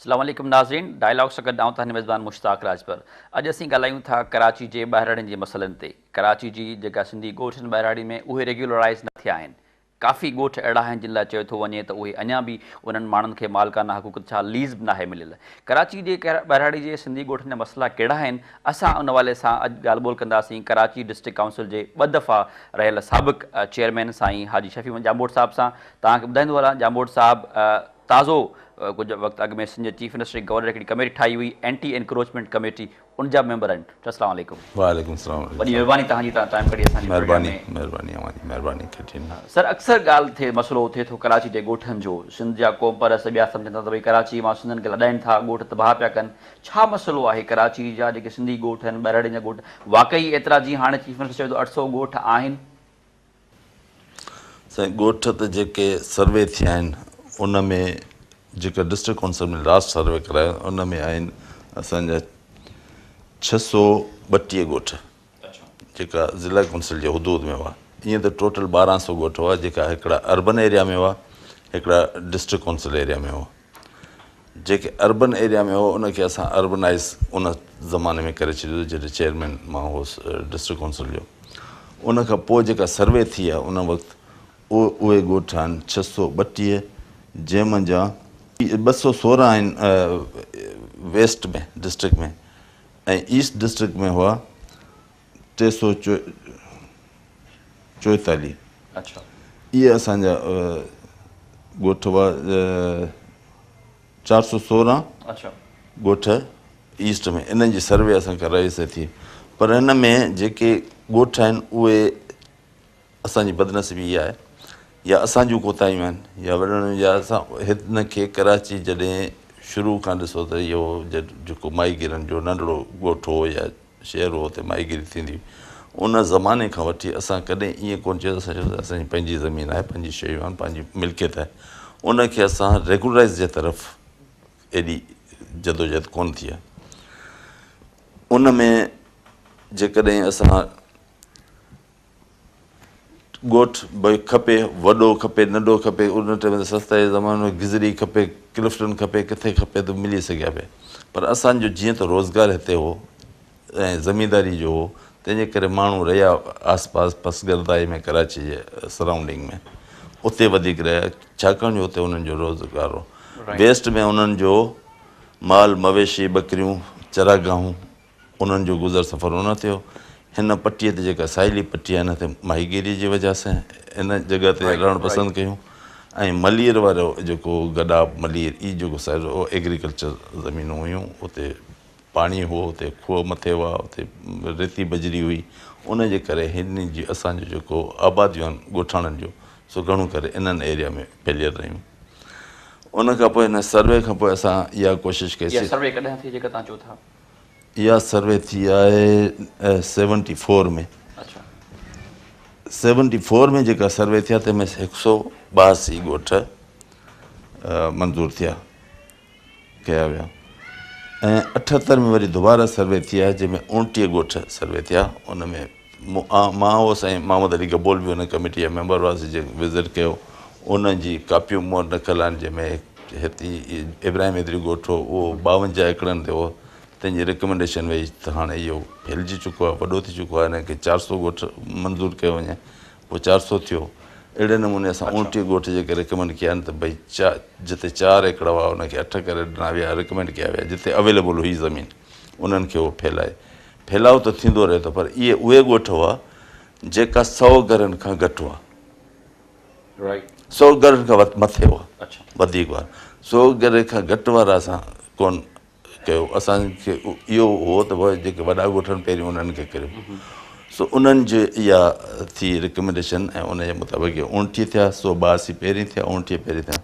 اسلام عليڪم ناظرين ڊائلاگ سان گڏ آئون توهان جو ميزبان مشتاق راڄپر. اڄ اسين ڳالهايون ٿا ڪراچي جي ٻهراڙين جي مسئلن تي. ڪراچي جي جيڪا سنڌي ڳوٺ آهن ٻهراڙي ۾ اهي ريگيولرائيز نه ٿيا آهن. ڪافي ڳوٺ اهڙا آهن جن لاء چيو ٿو وڃي ته اهي اڃا به انهن ماڻهن کي مالڪانه حقوق ڇا ليز به ناهي مليل. ڪراچي جي ٻهراڙي جي سنڌي ڳوٺن جا مسئلا ڪهڙا آهن اسان ان حوالي سان اڄ ڳالهه ٻولهه ڪنداسين ڪراچي ڊسٽرڪٽ ڪائونسل جي ٻه دفعا رهيل سابق چيئرمين سائين حاجي شفيع محمد ڄاموٽ صاحب سان. توهان کي ٻڌائيندو هلان ڄاموٽ صاحب تازو ڪجهه وقت اڳ ۾ سنڌ جي چيف منسٽر ۽ گورنر هڪڙي ڪميٽي ٺاهي هئي اينٽي انڪروچمينٽ ڪميٽي ان جا به ميمبر آهن. السلام عليڪم. وعليڪم السلام ورحمة وڏي مهرباني توهان جي توهان ٽائيم ڪڍي اسان جي پروگرام ۾. مهرباني مهرباني اوهان جي مهرباني ڪٺين. سر اڪثر ڳالهه ٿئي مسئلو اٿي ٿو ڪراچي جي ڳوٺن جو سنڌ جا قوم پرست ٻيا سمجهن ٿا ته ڀئي ڪراچي مان سنڌين کي لڏائين ٿا ڳوٺ تباهه پيا ڪن ڇا مسئلو آهي ڪراچي جا جيڪي سنڌي ڳوٺ آهن ٻهراڙين جا ڳوٺ واقعي ايترا جيئن هاڻي چيف منسٽر چوي ٿو 800 ڳوٺ آهن. سائين ڳوٺ ته جيڪي سروي ٿيا آهن ان ۾ جيڪا ڊسٽرڪٽ ڪائونسل ۾ لاسٽ سروي ڪرايو ان ۾ آهن اسان جا 632 ڳوٺ جيڪا ضلع ڪائونسل جي حدود ۾ هئا. ائين ته ٽوٽل 1200 ڳوٺ هئا جيڪا هڪڙا اربن ايريا ۾ هئا هڪڙا ڊسٽرڪٽ ڪائونسل ايريا ۾ هئا. جيڪي اربن ايريا ۾ هو ان کي اسان اربنائيز ان زماني ۾ ڪري ڇڏيو جڏهن چيئرمين مان هوس ڊسٽرڪٽ ڪائونسل جو. ان کان پوء جيڪا سروي ٿي آهي ان وقت اهي ڳوٺ آهن 632 جنهن منجهان 216 آهن ويسٽ ۾ ڊسٽرڪٽ ۾ ۽ ايسٽ ڊسٽرڪٽ ۾ هئا 344. اهي اسان جا ڳوٺ هئا 416 ڳوٺ ايسٽ ۾ انهن جي سروي اسان ڪرائي سي ٿي پر هن ۾ جيڪي ڳوٺ آهن اهي اسان جي بدنصيبي اها آهي يا اسان جون ڪوتاهيون آهن يا وڏڙن يا اسان هن کي ڪراچي جڏهن شروع کان ڏسو ته اهو جيڪو ماهيگيرن جو ننڍڙو ڳوٺ هو يا شهر هو اتي ماهيگيري ٿيندي هئي ان زماني کان وٺي اسان ڪڏهن ائين ڪونه چيو ته اسان چيو ته اسان جي پنهنجي زمين آهي پنهنجي شيون آهن پنهنجي ملڪيت آهي ان کي اسان ريگولرائز جي طرف ايڏي جدوجهد ڪونه ٿي آهي ان ۾ جيڪڏهن اسان ڳوٺ به کپي، وڏو کپي، ننڍو کپي، ان ٽائيم تي سستائي جو زمانو هو، گذري کپي، ڪلفٽن کپي، ڪٿي کپي ته ملي سگهيا پئي. پر اسان جو جيئن ته روزگار هتي هو ۽ زمينداري جو هو، تنهن جي ڪري ماڻهو رهيا آس پاس پسگردائي ۾ ڪراچي جي سرائونڊنگ ۾ اتي وڌيڪ رهيا، ڇاڪاڻ جو اتي انهن جو روزگار هو. ويسٽ ۾ انهن جو مال مويشي، ٻڪريون، چراگاهون انهن جو گذر سفر ان تي هو. هن پٽيء تي جيڪا ساحلي پٽي آهي ان تي ماهيگيريء جي وجهه سان ان جڳهه تي رهڻ پسند ڪيون ۽ ملير وارو جيڪو گڏاپ ملير هي جيڪو سائيڊ اهو ايگريڪلچر زمينون هيون اتي پاڻي هو اتي کوهه مٿي هئا اتي ريتي بجري هئي ان جي ڪري هن جي اسان جو جيڪو آباديون آهن ڳوٺاڻن جو سو گهڻو ڪري انهن ايريا ۾ ڦهليل رهيون. ان کان پوء هن سروي کان پوء اسان اها ڪوشش ڪئي اها سروي ڪڏهن ٿي جيڪا توهان چئو ٿا؟ اها سروي ٿي آهي 74 ۾. 74 ۾ جيڪا سروي ٿي آهي تنهن ۾ 182 ڳوٺ منظور ٿيا ڪيا ويا ۽ 78 ۾ وري دوباره سروي ٿي آهي جنهن ۾ 29 ڳوٺ سروي ٿيا. ان ۾ مان هوس ۽ محمد علي گبول به ان ڪميٽي جا ميمبر هئاسين جنهن وزٽ ڪيو. ان جي ڪاپيون مون وٽ رکيل آهن جنهن ۾ هتي ابراهيم حيدري ڳوٺ هو اهو 52 ايڪڙن تي هو تنهن جي ريڪمينڊيشن وئي ته هاڻي اهو ڦهلجي چڪو آهي وڏو ٿي چڪو آهي هن کي 400 ڳوٺ منظور ڪيو وڃي پوء 400 ٿيو. اهڙي نموني اسان 29 ڳوٺ جيڪي ريڪمينڊ ڪيا آهن ته ڀئي جتي 4 ايڪڙ هئا ان کي 8 ڪري ڏنا ويا ريڪمينڊ ڪيا ويا جتي اويليبل هئي زمين انهن کي اهو ڦهلائي ڦهلاء ته ٿيندو رهي ٿو پر اهي اهي ڳوٺ هئا جيڪا 100 گهرن کان گهٽ هئا. 100 گهرن کان مٿي هئا وڌيڪ هئا 100 گهر کان گهٽ وارا اسان ڪون ڪيو. اسان کي اهو هو ته ڀئي جيڪي وڏا ڳوٺ آهن پهريون انهن کي ڪريو. سو انهن جي اها ٿي ريڪمينڊيشن ۽ ان جي مطابق اهي 29 ٿيا، 182 پهرين ٿيا، 29 پهرين ٿيا.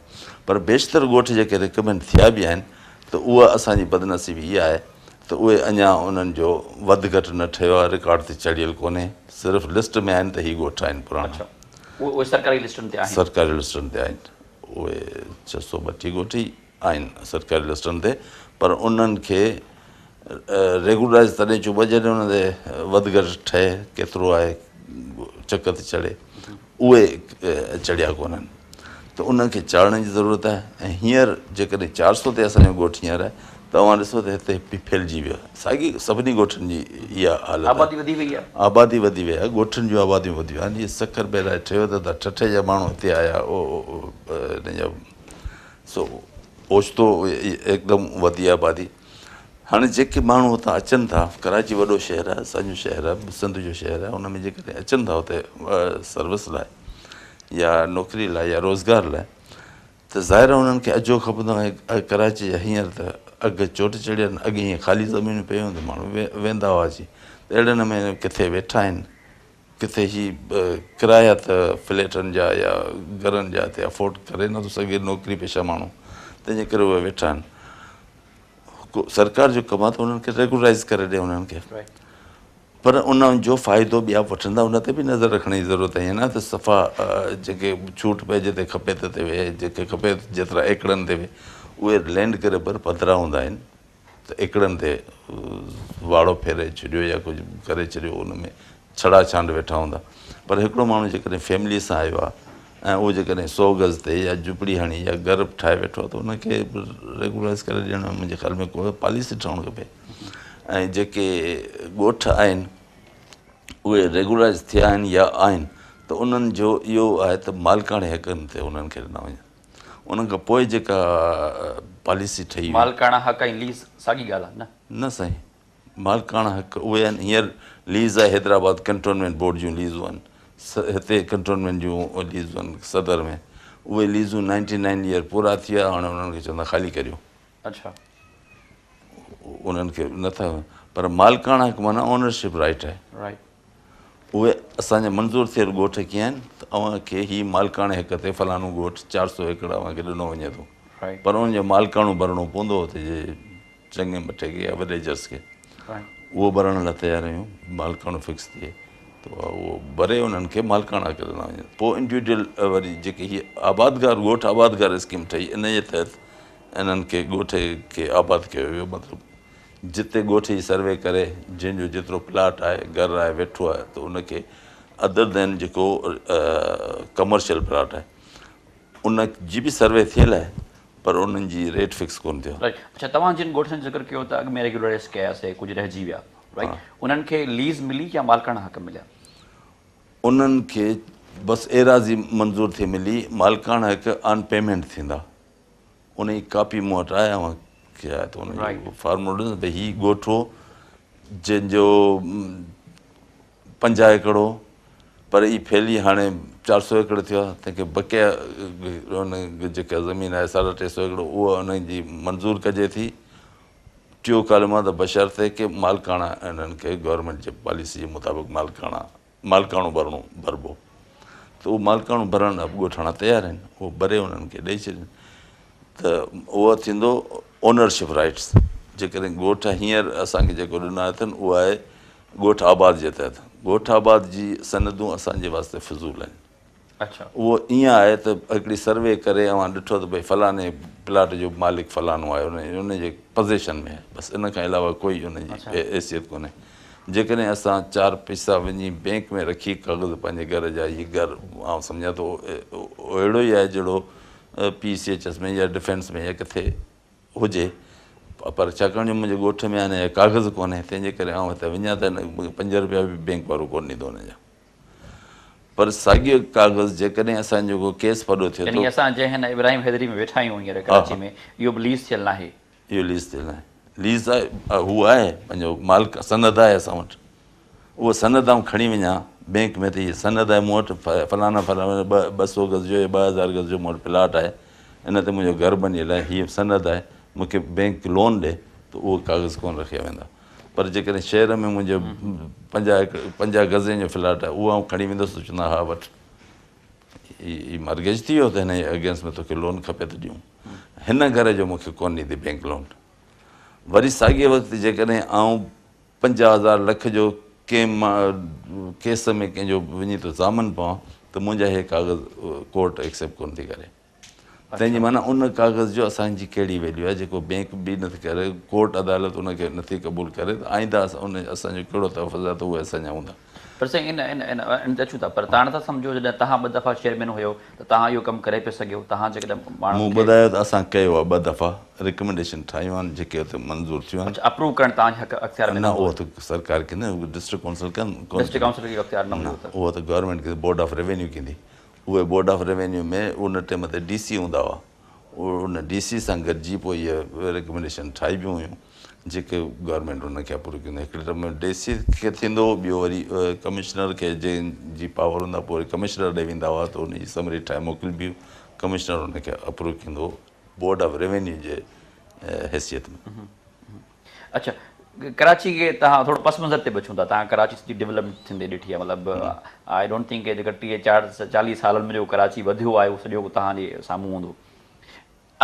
پر بيشتر ڳوٺ جيڪي ريڪمينڊ ٿيا به آهن ته اها اسان جي بدنصيبي اها آهي ته اهي اڃا انهن جو وڌ گهٽ نه ٺهيو آهي، رڪارڊ تي چڙهيل ڪونهي، صرف لسٽ ۾ آهن ته هي ڳوٺ آهن پراڻا. اهي سرڪاري لسٽن تي آهن. سرڪاري لسٽن تي آهن. اهي 632 ڳوٺ ئي آهن سرڪاري لسٽن تي پر انهن کي ريگولرائيز تڏهن چئبو آهي جڏهن انهن تي وڌ گهٽ ٺهي ڪيترو آهي چڪ تي چڙهي اهي چڙهيا ڪونهن ته انهن کي چاڙهڻ جي ضرورت آهي ۽ هينئر جيڪڏهن 400 تي اسان جو ڳوٺ هينئر آهي ته اوهان ڏسو ته هتي ڦهلجي ويو آهي ساڳي سڀني ڳوٺن جي اها حالت آهي. آبادي وڌي وئي آهي. آبادي وڌي وئي آهي ڳوٺن جون آباديون وڌي ويون آهن هي سکر بئراج ٺهيو ته ٺٽي جا ماڻهو هتي آيا هن جا سو اوچتو هڪدم وڌي آبادي. هاڻي جيڪي ماڻهو هتان اچن ٿا، ڪراچي وڏو شهر آهي، اسان جو شهر آهي، سنڌ جو شهر آهي، ان ۾ جيڪڏهن اچن ٿا هتي سروس لاء يا نوڪري لاء يا روزگار لاء ته ظاهر آهي انهن کي اجهو کپندو ۽ ڪراچي جا هينئر ته اگهه چوٽ چڙهيا آهن، اڳي هيئن خالي زمينون پيون هيون ته ماڻهو ويندا هئا اچي ته اهڙي نموني ڪٿي ويٺا آهن. ڪٿي هي ڪرايا ته فليٽن جا يا گهرن جا هتي افورڊ ڪري نٿو سگهي نوڪري پيشه ماڻهو تنهن جي ڪري اهي ويٺا آهن سرڪار جو ڪم آهي ته انهن کي ريگولرائز ڪري ڏي انهن کي پر ان جو فائدو ٻيا وٺندا ان تي به نظر رکڻ جي ضرورت آهي نه ته صفا جيڪي ڇوٽ پئي جتي کپي تتي ويهي جيڪي کپي جيترا ايڪڙن تي ويهي اهي لينڊ گريبر پڌرا هوندا آهن ته ايڪڙن تي واڙو ڦيري ڇڏيو يا ڪجهه ڪري ڇڏيو ان ۾ ڇڙا ڇانڊ ويٺا هوندا پر هڪڙو ماڻهو جيڪڏهن فيملي سان آيو آهي ۽ اهو جيڪڏهن 100 گز تي يا جهوپڙي هڻي يا گهر ٺاهي ويٺو آهي ته ان کي ريگولرائز ڪري ڏيڻ منهنجي خيال ۾ ڪو پاليسي ٺهڻ کپي ۽ جيڪي ڳوٺ آهن اهي ريگولرائز ٿيا آهن يا آهن ته انهن جو اهو آهي ته مالڪاڻي حقن تي انهن کي ڏنا وڃن ان کان پوء جيڪا پاليسي ٺهي هئي. مالڪاڻا حق ۽ ليز ساڳي ڳالهه آهي نه؟ نه سائين مالڪاڻا حق اهي آهن هينئر ليز آهي حيدرآباد ڪنٽونمينٽ بورڊ جون ليزون آهن هتي ڪنٽونمينٽ جون ليزون آهن صدر ۾ اهي ليزون 99 ايئر پورا ٿي ويا هاڻي انهن کي چوندا خالي ڪريو. اڇا. انهن کي نٿا پر مالڪاڻا حق معنيٰ اونرشپ رائيٽ آهي. رائيٽ. اهي اسان جا منظور ٿيل ڳوٺ ڪيئن آهن ته اوهان کي هي مالڪاڻي حق تي فلاڻو ڳوٺ 400 ايڪڙ اوهان کي ڏنو وڃي ٿو پر ان جو مالڪاڻو ڀرڻو پوندو اتي جي چڱي مٺي کي يا وڏي جس کي اهو ڀرڻ لاء تيار آهيون مالڪاڻو فڪس ٿئي ته اهو ڀري انهن کي مالڪاڻا حق ڏنا وڃن پوء انڊيوڊيل وري جيڪي هي آبادگار ڳوٺ آبادگار اسڪيم ٺهي ان جي تحت انهن کي ڳوٺ کي آباد ڪيو ويو مطلب جتي ڳوٺ جي سروي ڪري جنهن جو جيترو پلاٽ آهي گهر آهي ويٺو آهي ته ان کي ادر دين جيڪو ڪمرشل پلاٽ آهي ان جي به سروي ٿيل آهي پر انهن جي ريٽ فڪس ڪونه ٿيو. رائيٽ اڇا توهان جن ڳوٺن جو ذڪر ڪيو ته اڳ ۾ ريگيولرائيز ڪيا سي ڪجهه رهجي ويا رائيٽ انهن کي ليز ملي يا مالڪاڻا حق مليا؟ انهن کي بس ايراضي منظور ٿي ملي مالڪاڻا حق آن پيمينٽ ٿيندا. ان جي ڪاپي مون وٽ آهي اوهان کي آهي ته ان جو فارمولو ڏس ڀئي هي ڳوٺ هو جنهن جو 50 ايڪڙ هو پر هي ڦهلي هاڻي 400 ايڪڙ ٿيو آهي تنهن کي بقيه ان جيڪا زمين آهي 350 ايڪڙ اها ان جي منظور ڪجي ٿي ٽيو ڪالم آهي ته بشرطيڪ مالڪاڻا انهن کي گورنمينٽ جي پاليسي جي مطابق مالڪاڻا مالڪاڻو ڀرڻو ڀربو ته اهو مالڪاڻو ڀرڻ لاء به ڳوٺاڻا تيار آهن اهو ڀري انهن کي ڏئي ڇڏين ته اهو ٿيندو اونرشپ رائٽس جيڪڏهن ڳوٺ هينئر اسان کي جيڪو ڏنا اٿن اهو آهي ڳوٺ آباد جي تحت ڳوٺ آباد جي سندون اسان جي واسطي فضول آهن اهو ائين آهي ته هڪڙي سروي ڪري اوهان ڏٺو ته ڀئي فلاني پلاٽ جو مالڪ فلانو آهي ان جي پزيشن ۾ آهي بس ان کان علاوه ڪوئي ان جي حيثيت ڪونهي جيڪڏهن اسان چار پئسا وڃي بينڪ ۾ رکي ڪاغذ پنهنجي گهر جا هي گهر آئون سمجهان ٿو اهڙو ئي آهي جهڙو پي سي ايڇ ايس ۾ يا ڊفينس ۾ يا ڪٿي هجي پر ڇاڪاڻ جو منهنجي ڳوٺ ۾ هاڻي ڪاغذ ڪونهي تنهن جي ڪري آئون هتي وڃان ته 5 روپيا به بينڪ وارو ڪونه ڏيندو ان جا پر ساڳيو ڪاغذ جيڪڏهن اسان جو ڪو ڪيس ڦڏو ٿئي ٿو. يعني اسان جنهن هن ابراهيم حيدري ۾ ويٺا آهيون هينئر ڪراچي ۾ اهو به ليز ٿيل ناهي. اهو ليز ٿيل ناهي. ليز آهي هو آهي پنهنجو مالڪ سند آهي اسان وٽ اهو سند آئون کڻي وڃان بينڪ ۾ ته هي سند آهي مون وٽ فلانا فلانا 200 گز جو يا 2000 گز جو مون وٽ پلاٽ آهي ان تي منهنجو گهر بنيل آهي هي سند آهي مون کي بينڪ لون ڏي ته اهو ڪاغذ ڪونه رکيا ويندا. پر جيڪڏهن شهر ۾ منهنجو 50 گزين جو فلاٽ آهي اهو آئون کڻي ويندس ته چوندا ها وٺ هي مارگيج ٿي ويو ته هن جي اگينسٽ ۾ توکي لون کپي ته ڏيون هن گهر جو مونکي ڪونه ڏيندي بينڪ لون وري ساڳئي وقت جيڪڏهن آئون 50,000 لک جو ڪنهن ڪيس ۾ ڪنهن جو وڃي ٿو ضامن پوان ته منهنجا هي ڪاغذ ڪورٽ ايڪسيپٽ ڪونه ٿي ڪري. تنهن جي معنيٰ ان ڪاغذ جو اسان جي ڪهڙي ويليو آهي جيڪو بينڪ به نٿي ڪري، ڪورٽ عدالت ان کي نٿي قبول ڪري ته آئنده ان اسان جو ڪهڙو تحفظ آهي ته اهي اسان جا هوندا. پر سائين ان ان ان تي اچون ٿا پر توهان نٿا سمجهو جڏهن توهان ٻه دفعا چيئرمين هيو ته توهان اهو ڪم ڪري پئي سگهيو توهان جيڪڏهن ماڻهن مون کي. ٻڌايو ته اسان ڪيو آهي ٻه دفعا ريڪمينڊيشن ٺاهيون آهن جيڪي اتي منظور ٿيون آهن. اڇا اپروو ڪرڻ توهان جي حق اختيار ۾ نه نه هوندو اهو هيو. ته سرڪار کي نه ڊسٽرڪٽ ڪائونسل ڪن ڪونه ڊسٽرڪٽ ڪندي. ڪائونسل کي اهو اختيار نه نه هوندو ته. اهو ته گورنمينٽ کي بورڊ آف ريونيو ڪندي. اهي board of revenue ۾ in team تي ڊي سي هوندا هئا ان ڊي سي سان گڏجي پوء اهي ريڪمينڊيشن ٺاهبيون هيون جيڪي گورنمينٽ ان کي اپروو ڪندي هڪڙي ٽرم ۾ ڊي سي کي ٿيندو هو ٻيو وري ڪمشنر کي جنهن جي پاور هوندا پوء وري ڪمشنر ڏي ويندا هئا ته ان جي سمري ٺاهي موڪلبي هئي ڪمشنر ان کي اپروو ڪندو هو بورڊ آف ريونيو جي حيثيت ۾. اڇا ڪراچي کي توهان ٿورو پس منظر تي به اچون ٿا توهان ڪراچي سڄي ڊولپمينٽ ٿيندي ڏٺي آهي مطلب I don't think جيڪا 30 4 40 سالن ۾ جيڪو ڪراچي وڌيو آهي اهو سڄو توهان جي سامهون هوندو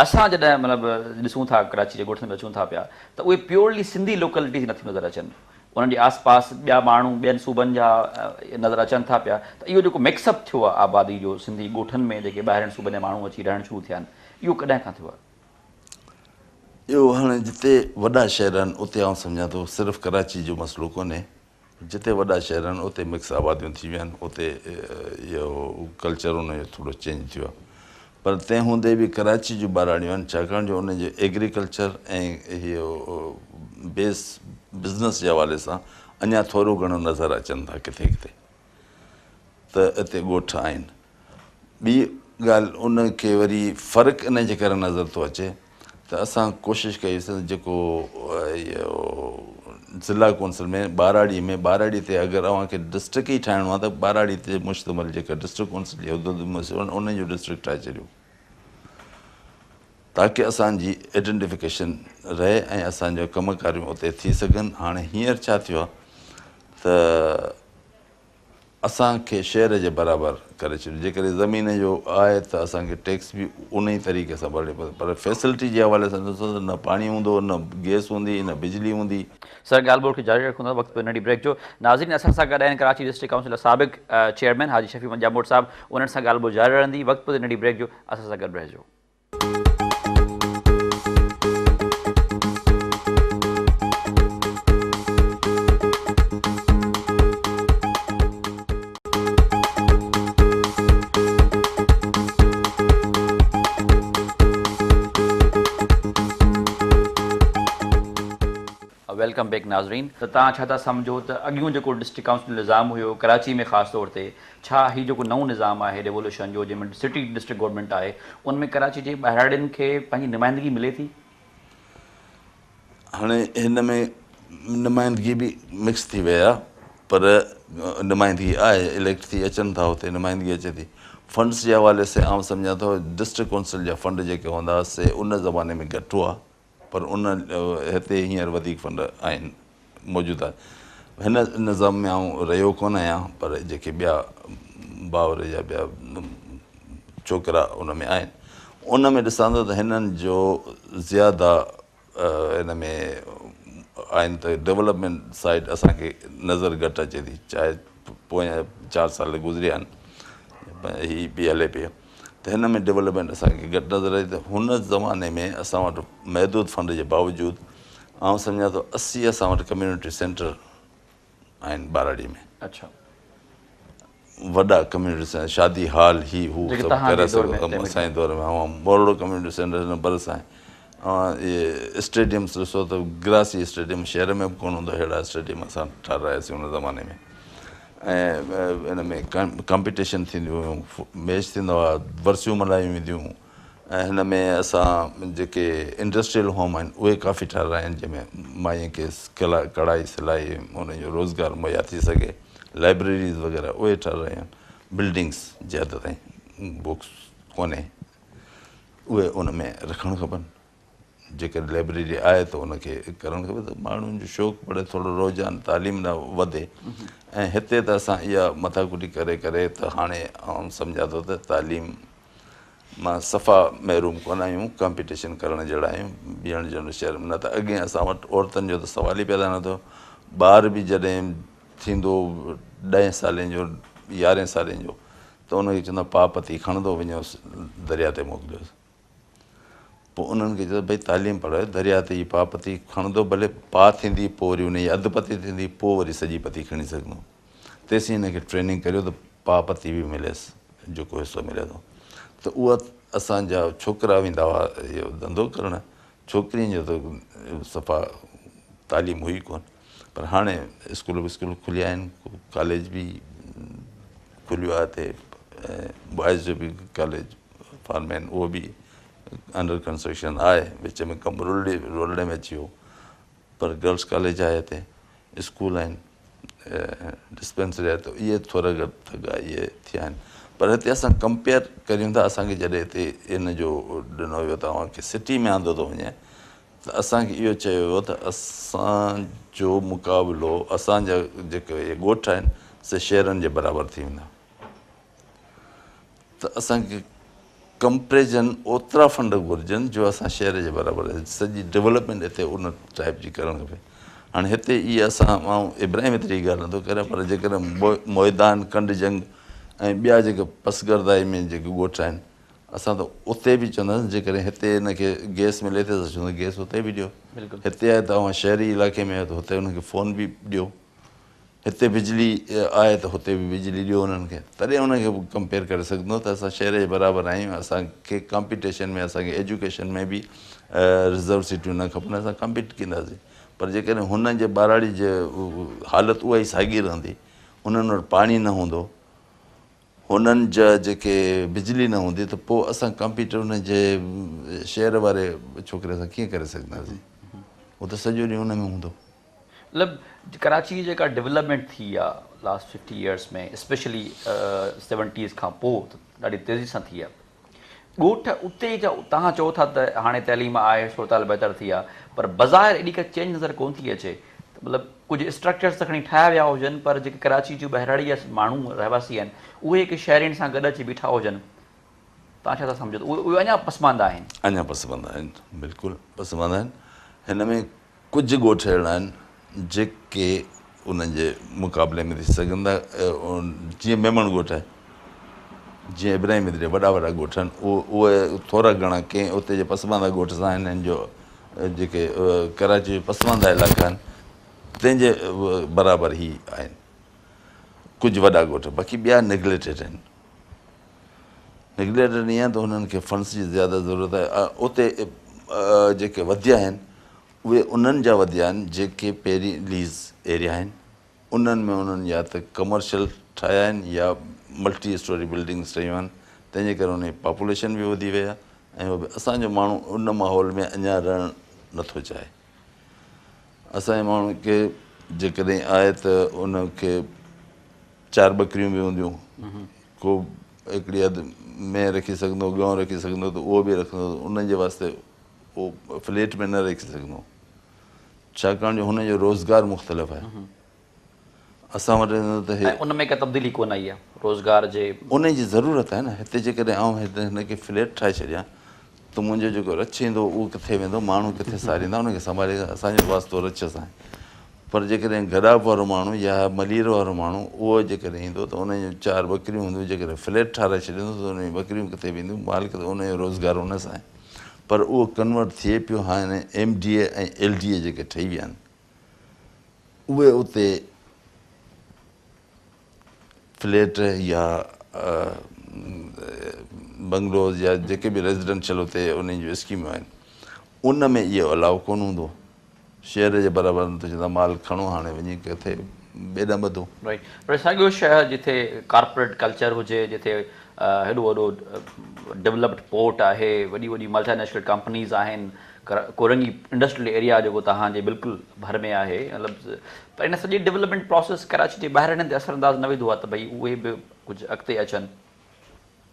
اسان جڏهن مطلب ڏسون ٿا ڪراچي جي ڳوٺن ۾ اچون ٿا پيا ته اهي پيورلي سنڌي لوڪلٽيز نٿيون نظر اچن انهن جي آس پاس ٻيا ماڻهو ٻين صوبن جا نظر اچن ٿا پيا ته اهو جيڪو مڪس اپ ٿيو آهي آبادي جو سنڌي ڳوٺن ۾ جيڪي ٻاهرين صوبن جا ماڻهو اچي رهڻ شروع ٿيا آهن اهو ڪڏهن کان ٿيو آهي؟ اهو هاڻي جتي وڏا شهر آهن اتي آئون سمجهان ٿو صرف ڪراچي جو مسئلو ڪونهي جتي وڏا شهر آهن اتي مڪس آباديون ٿي ويون آهن اتي اهو ڪلچر ان جو ٿورو چينج ٿيو آهي پر تنهن هوندي به ڪراچي جون ٻهراڙيون آهن ڇاڪاڻ جو ان جو ايگريڪلچر ۽ اهو بيس بزنس جي حوالي سان اڃا ٿورو گهڻو نظر اچن ٿا ڪٿي ڪٿي ته اتي ڳوٺ آهن. ٻي ڳالهه ان کي وري فرق ان جي ڪري نظر ٿو اچي ته اسان ڪوشش ڪئي سين جيڪو اهو ضلع ڪونسل ۾ ٻهراڙي ۾ ٻهراڙي تي اگر اوهان کي ڊسٽرڪٽ ئي ٺاهڻو آهي ته ٻهراڙي تي مشتمل جيڪا ڊسٽرڪٽ ڪونسل جي حدود ۾ ان جو ڊسٽرڪٽ ٺاهي ڇڏيو تاڪه اسان جي ايڊنٽيفڪيشن رهي ۽ اسان جا ڪم ڪاريون اتي ٿي سگهن. هاڻي هينئر ڇا ٿيو آهي ته اسان کي شهر جي برابر ڪري ڇڏيو. جيڪڏهن زمين جو آهي ته اسان کي ٽيڪس به ان ئي طريقي سان ڀرڻي پوندي پر فيسلٽي جي حوالي سان ڏسو ته نه پاڻي هوندو نه گئس هوندي نه بجلي هوندي. سر ڳالهه ٻولهه کي جاري رکون ٿا وقت پيو ننڍي بريڪ جو. ناظرين اسان سان گڏ آهن ڪراچي ڊسٽرڪٽ ڪائونسل جا سابق چيئرمين حاجي شفيع محمد ڄاموٽ صاحب انهن سان ڳالهه ٻولهه جاري رهندي وقت پيو ننڍي بريڪ جو اسان سان گڏ رهجو. Welcome back ناظرين. ته توهان ڇا ٿا سمجهو ته اڳيون جيڪو ڊسٽرڪٽ ڪائونسل جو نظام هيو ڪراچي ۾ خاص طور تي ڇا هي جيڪو نئون نظام آهي ريووليوشن جو جنهن ۾ سٽي ڊسٽرڪٽ گورنمينٽ آهي ان ۾ ڪراچي جي ٻهراڙين کي پنهنجي نمائندگي ملي ٿي؟ هاڻي هن ۾ نمائندگي به مڪس ٿي وئي آهي پر نمائندگي آهي اليڪٽ ٿي اچن ٿا اتي نمائندگي اچي ٿي فنڊس جي حوالي سي آئون سمجهان ٿو ڊسٽرڪٽ ڪونسل جا فنڊ جيڪي هوندا سي ان زماني ۾ گهٽ هئا پر ان هتي هينئر وڌيڪ فنڊ آهن موجود آهن. هن نظام ۾ آئون رهيو ڪونه آهيان پر جيڪي ٻيا ڀائر يا ٻيا ڇوڪرا ان ۾ آهن ان ۾ ڏسان ٿو ته هنن جو زياده ان ۾ آهن ته ڊولپمينٽ سائيڊ اسان کي نظر گهٽ اچي ٿي چاهي پويان 4 سال گذريا آهن هي به هلي پيو ته هن ۾ ڊولپمينٽ اسان کي گهٽ نظر آئي ته هن زماني ۾ اسان وٽ محدود فنڊ جي باوجود آئون سمجهان ٿو 80 اسان وٽ ڪميونٽي سينٽر آهن ٻهراڙي ۾. وڏا ڪميونٽي سينٽر شادي هال هي هو سڀ ڪري سگهو اسان جي دور ۾ اوهان مورڙو ڪميونٽي سينٽر هن ڀرسان آهي اوهان اهي اسٽيڊيمس ڏسو ته گراسي اسٽيڊيم شهر ۾ به ڪونه هوندو اهڙا اسٽيڊيم اسان ٺهراياسين ان زماني ۾ ۽ ان ۾ ڪمپيٽيشن ٿينديون هيون ميچ ٿيندا هئا ورسيون ملهايون وينديون هيون ۽ هن ۾ اسان جيڪي انڊسٽريل هوم آهن اهي ڪافي ٺهرايا آهن جنهن ۾ ماين کي ڪڙهائي سلائي ان جو روزگار مهيا ٿي سگهي لائبريريز وغيره اهي ٺهرايون آهن بلڊنگس جي حد تائين بڪس ڪونهي اهي ان ۾ رکڻ کپن جيڪڏهن لئبريري آهي ته ان کي ڪرڻ کپي ته ماڻهن جو شوق پڙي ٿورو رجحان تعليم ڏانهن وڌي ۽ هتي ته اسان اها مٿاڪٽي ڪري ڪري ته هاڻي آئون سمجهان ٿو ته تعليم مان صفا محروم ڪونه آهيون ڪمپيٽيشن ڪرڻ جهڙا آهيون ٻين جهڙو شهر ۾ نه ته اڳي اسان وٽ عورتن جو ته سوال ئي پيدا نه ٿيو ٻار به جڏهن ٿيندو 10 سالين جو 11 سالين جو ته ان کي چوندا پاء پتي کڻندو وڃوس درياء تي موڪليوس. پوء انهن کي چيو ڀئي تعليم پڙهايو درياء تي هي پاء پتي کڻندو ڀلي پاء ٿيندي پوء وري ان جي اڌ پتي ٿيندي پوء وري سڄي پتي کڻي سگهندو تيسين هن کي ٽريننگ ڪريو ته پاء پتي به مليس جيڪو حصو ملي ٿو ته اها اسان جا ڇوڪرا ويندا هئا اهو ڌنڌو ڪرڻ ڇوڪرين جو ته صفا تعليم هئي ڪونه پر هاڻي اسڪول وسڪول کليا آهن ڪاليج به کليو آهي هتي بوائز جو به ڪاليج فار مين اهو به انڊر ڪنسٽرڪشن آهي وچ ۾ ڪم رلڙي رولڙي ۾ اچي ويو پر گرلس ڪاليج آهي هتي اسڪول آهن ڊسپينسري آهي ته اهي ٿورا گهٽ ٿڳا اهي ٿيا آهن پر هتي اسان ڪمپيئر ڪريون ٿا اسان کي جڏهن هتي ان جو ڏنو ويو ته اوهان کي سٽي ۾ آندو ٿو وڃي ته اسان کي اهو چيو ويو ته اسان جو مقابلو اسان جا جيڪي اهي ڳوٺ آهن سي شهرن جي برابر ٿي ويندا ته اسان کي ڪمپريزن اوترا فنڊ گهرجن جو اسان شهر جي برابر سڄي ڊولپمينٽ هتي ان ٽائپ جي ڪرڻ کپي هاڻي هتي اهي اسان آئون ابراهيم هتي جي ڳالهه نٿو ڪريان پر جيڪڏهن ميدان ڪنڊ جنگ ۽ ٻيا جيڪي پسگردائي ۾ جيڪي ڳوٺ آهن اسان ته اتي به چونداسين جيڪڏهن هتي هن کي گئس ملي ٿي ته چوندا گئس اتي به ڏيو هتي آهي ته اوهان شهري علائقي ۾ آهيو ته هتي هن کي فون به ڏيو هتي بجلي آهي ته هتي به بجلي ڏيو انهن کي تڏهن انهن کي ڪمپيئر ڪري سگهندو ته اسان شهر جي برابر آهيون اسان کي ڪامپيٽيشن ۾ اسان کي ايجوڪيشن ۾ به رزرو سيٽون نه کپن اسان ڪمپيٽ ڪنداسين پر جيڪڏهن هنن جي ٻهراڙي جي حالت اها ئي ساڳي رهندي انهن وٽ پاڻي نه هوندو هنن جا جيڪي بجلي نه هوندي ته پوء اسان ڪمپيٽ ان جي شهر واري ڇوڪري سان ڪيئن ڪري سگهنداسين هو ته سڄو ڏينهن ان ۾ هوندو. مطلب ڪراچي جي جيڪا ڊولپمينٽ ٿي آ last fifty years ۾ specially seventies کان پوء ته ڏاڍي تيزي سان ٿي آ. ڳوٺ اتي جا توهان چئو ٿا ته هاڻي تعليم آهي صورتحال بهتر ٿي آ پر بظاهر ايڏي ڪا چينج نظر ڪون ٿي اچي ته مطلب ڪجهه اسٽرڪچرز ته کڻي ٺاهيا ويا هجن پر جيڪي ڪراچي جون ٻهراڙي جا ماڻهو رهواسي آهن اهي هڪ شهرين سان گڏ اچي بيٺا هجن توهان ڇا ٿا سمجهو ته اهي اڃا پسمانده آهن؟ اڃا پسمانده آهن بلڪل پسمانده آهن هن ۾ ڪجهه ڳوٺ اهڙا آهن جيڪي انهن جي مقابلي ۾ ٿي سگهن ٿا جيئن ميمڻ ڳوٺ آهي جيئن ابراهيم ادري وڏا وڏا ڳوٺ آهن اهي ٿورا گهڻا ڪنهن اتي جي پسمانده ڳوٺ سان هنن جو جيڪي ڪراچي جو پسمانده علائقا آهن تنهن جي برابر هي آهن ڪجهه وڏا ڳوٺ باقي ٻيا نگليٽيڊ آهن نگليٽيڊ ائين ته هنن کي فنڊس جي زياده ضرورت آهي اتي جيڪي وڌيا آهن اهي انهن جا وڌيا آهن جيڪي پهرين ليز ايريا آهن انهن ۾ انهن يا ته ڪمرشل ٺاهيا آهن يا ملٽي اسٽوري بلڊنگس ٺهيون آهن تنهن جي ڪري انهن جي پاپوليشن به وڌي وئي آهي ۽ اهو به اسان جو ماڻهو ان ماحول ۾ اڃا رهڻ نٿو چاهي اسان جي ماڻهو کي جيڪڏهن آهي ته ان کي چار ٻڪريون به هونديون ڪو هڪڙي اڌ مينهن رکي سگهندو ڳئون رکي سگهندو ته اهو به رکندو ان جي واسطي اهو فليٽ ۾ نه رکي سگهندو ڇاڪاڻ جو هن جو روزگار مختلف آهي اسان وٽ ته هي ان ۾ ڪا تبديلي ڪونه آئي آهي روزگار جي ان جي ضرورت آهي نه هتي جيڪڏهن آئون هتي هن کي فليٽ ٺاهي ڇڏيان ته منهنجو جيڪو رڇ ايندو اهو ڪٿي ويندو ماڻهو ڪٿي ساريندا ان کي سنڀالي اسان جو واسطو رڇ سان آهي پر جيڪڏهن گڏاپ وارو ماڻهو يا ملير وارو ماڻهو اهو جيڪڏهن ايندو ته ان جون چار ٻڪريون هونديون جيڪڏهن فليٽ ٺاهرائي ڇڏيندو ته ان جون ٻڪريون ڪٿي وينديون مال ڪٿي ان جو روزگار ان سان آهي پر اهو ڪنورٽ ٿئي پيو هاڻي M D A ۽ L D A جيڪي ٺهي ويا آهن اهي اتي فليٽ يا بنگلوز يا جيڪي به ريزيڊنشل اتي انهن جون اسڪيمون آهن ان ۾ اهو الاؤ ڪونه هوندو شهر جي برابر نه ته چوندا مال کڻو هاڻي وڃي ڪٿي ٻيڏا ٻڌو. رائيٽ پر ساڳيو شهر جتي ڪارپوريٽ ڪلچر هجي جتي هيڏو وڏو ڊولپڊ پورٽ آهي وڏي وڏي ملٽي نيشنل ڪمپنيز آهن ڪورنگي انڊسٽريل ايريا جيڪو توهان جي بلڪل ڀر ۾ آهي مطلب پر ان سڄي ڊولپمينٽ پراسيس ڪراچي جي ٻاهرين تي اثر انداز نه وڌو آهي ته ڀئي اهي به ڪجهه اڳتي اچن.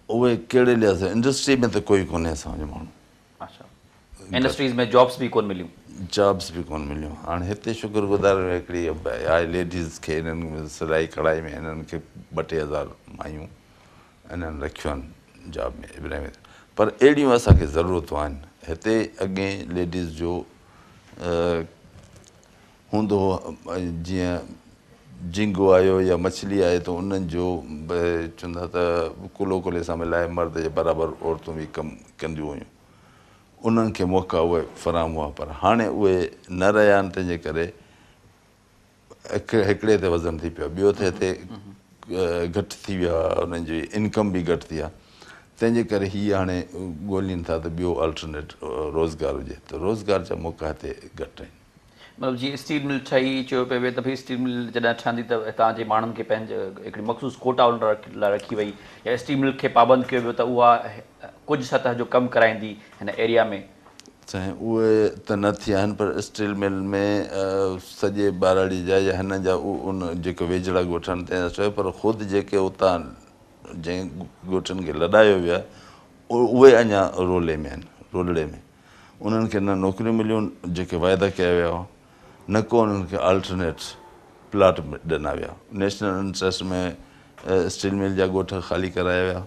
اهي ڪهڙي لحاظ سان انڊسٽري ۾ ته ڪوئي ڪونهي اسان جو ماڻهو. اڇا انڊسٽريز ۾ جابس به ڪون مليون. جابس به ڪون مليون هاڻي هتي شڪر گذار هڪڙي آهي ليڊيز کي انهن سلائي ڪڙهائي ۾ انهن کي ٻه ٽي هزار مايون انهن رکيون آهن جاب ۾ ابراهيم پر اهڙيون اسان کي ضرورتون آهن هتي اڳي ليڊيز جو هوندو هو جيئن جهينگو آيو يا مڇلي آئي ته انهن جو چوندا ته ڪلهو ڪلهي سان ملائي مرد جي برابر عورتون به ڪم ڪنديون هيون. انهن کي موقعا اهي فراهم هئا پر هاڻي اهي نه رهيا آهن تنهن جي ڪري هڪڙي تي وزن ٿي پيو آهي ٻيو ته هتي گهٽ ٿي ويو آهي انهن جي انڪم به گهٽ ٿي آهي تنهن جي ڪري هي هاڻي ڳولين ٿا ته ٻيو آلٽرنيٽ روزگار هجي ته روزگار جا موقعا هتي گهٽ آهن. مطلب جيئن اسٽيل مل ٺهي چيو پئي ويو ته ڀئي اسٽيل مل جڏهن ٺهندي ته هتان جي ماڻهن کي پنهنجي هڪڙي مخصوص ڪوٽا ان لاء رکي وئي يا اسٽيل مل کي پابند ڪيو ويو ته اها ڪجهه سطح جو ڪم ڪرائيندي هن ايريا ۾. سائين اهي ته نه ٿيا آهن پر اسٽيل مل ۾ سڄي ٻهراڙي جا يا هنن جا ان جيڪي ويجهڙا ڳوٺ آهن تنهن جا سواء پر خود جيڪي اتان جنهن ڳوٺن کي لڏايو ويو آهي اهي اڃا رولي ۾ آهن رولڙي ۾ انهن کي نه نوڪريون مليون جيڪي واعدا ڪيا ويا هئا نه ڪو انهن کي آلٽرنيٽ پلاٽ ڏنا ويا نيشنل انٽريسٽ ۾ اسٽيل مل جا ڳوٺ خالي ڪرايا ويا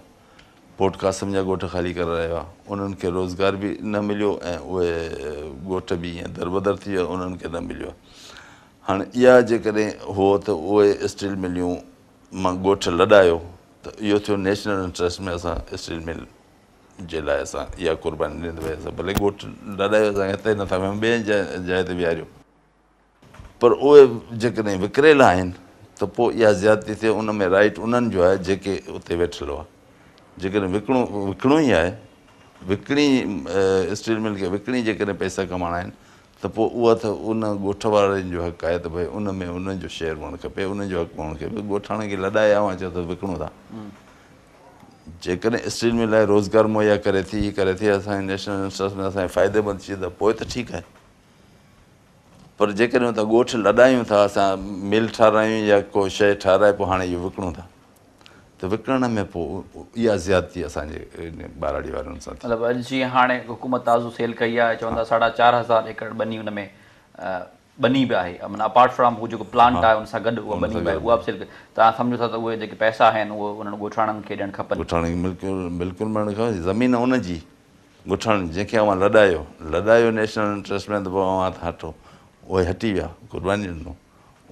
پورٽ قاسم جا ڳوٺ خالي ڪرايا ويا انهن کي روزگار به نه مليو ۽ اهي ڳوٺ به ائين دربدر ٿي ويا انهن کي نه مليو هاڻي اها جيڪڏهن هو ته اهي اسٽيل مليون مان ڳوٺ لڏايو ته اهو ٿيو نيشنل انٽريسٽ ۾ اسان اسٽيل مل جي لاء اسان اها قرباني ڏيندي وئي اسان ڀلي ڳوٺ لڏايو اسان هتي نٿا ويهون ٻئي جاء تي ويهاريو پر اهي جيڪڏهن وڪريل آهن ته پوء اها زيادتي ٿئي ان ۾ رائيٽ انهن جو آهي جيڪي اتي ويٺل هئا جيڪڏهن وڪڻو وڪڻو ئي آهي وڪڻي اسٽيل مل کي وڪڻي جيڪڏهن پئسا ڪمائڻا آهن ته پوء اها ته ان ڳوٺ وارن جو حق آهي ته ڀئي ان ۾ انهن جو شيئر هئڻ کپي انهن جو حق هئڻ کپي ڳوٺاڻن کي لڏائي اوهان چئو ته وڪڻو ٿا جيڪڏهن اسٽيل مل لاء روزگار مهيا ڪري ٿي هي ڪري ٿي اسان جي نيشنل انٽرسٽ ۾ اسان جي فائديمند چيز ته پوء ته ٺيڪ آهي پر جيڪڏهن اتان ڳوٺ لڏايون ٿا اسان مل ٺارايون يا ڪو شيء ٺاراهي پوء هاڻي اهو وڪڻون ٿا ته وڪڻڻ ۾ پوء اها زيادتي اسان جي ٻهراڙي وارن سان ٿي. مطلب اڄ جيئن هاڻي حڪومت تازو سيل ڪئي آهي چون ٿا ساڍا 4000 ايڪڙ ٻني ان ۾ ٻني به آهي معنيٰ اپارٽ فرام هو جيڪو پلانٽ آهي ان سان گڏ اها ٻني به آهي اها به سيل ڪئي توهان سمجهو ٿا ته اهي جيڪي پئسا آهن اهي انهن ڳوٺاڻن کي ڏيڻ کپن. ڳوٺاڻن کي بلڪل بلڪل ملڻ کپن زمين ان جي ڳوٺاڻن جنهن کي اوهان لڏايو لڏايو نيشنل انٽريسٽ ۾ ته پوء اوهان ته هٽو اهي هٽي ويا قرباني ڏنو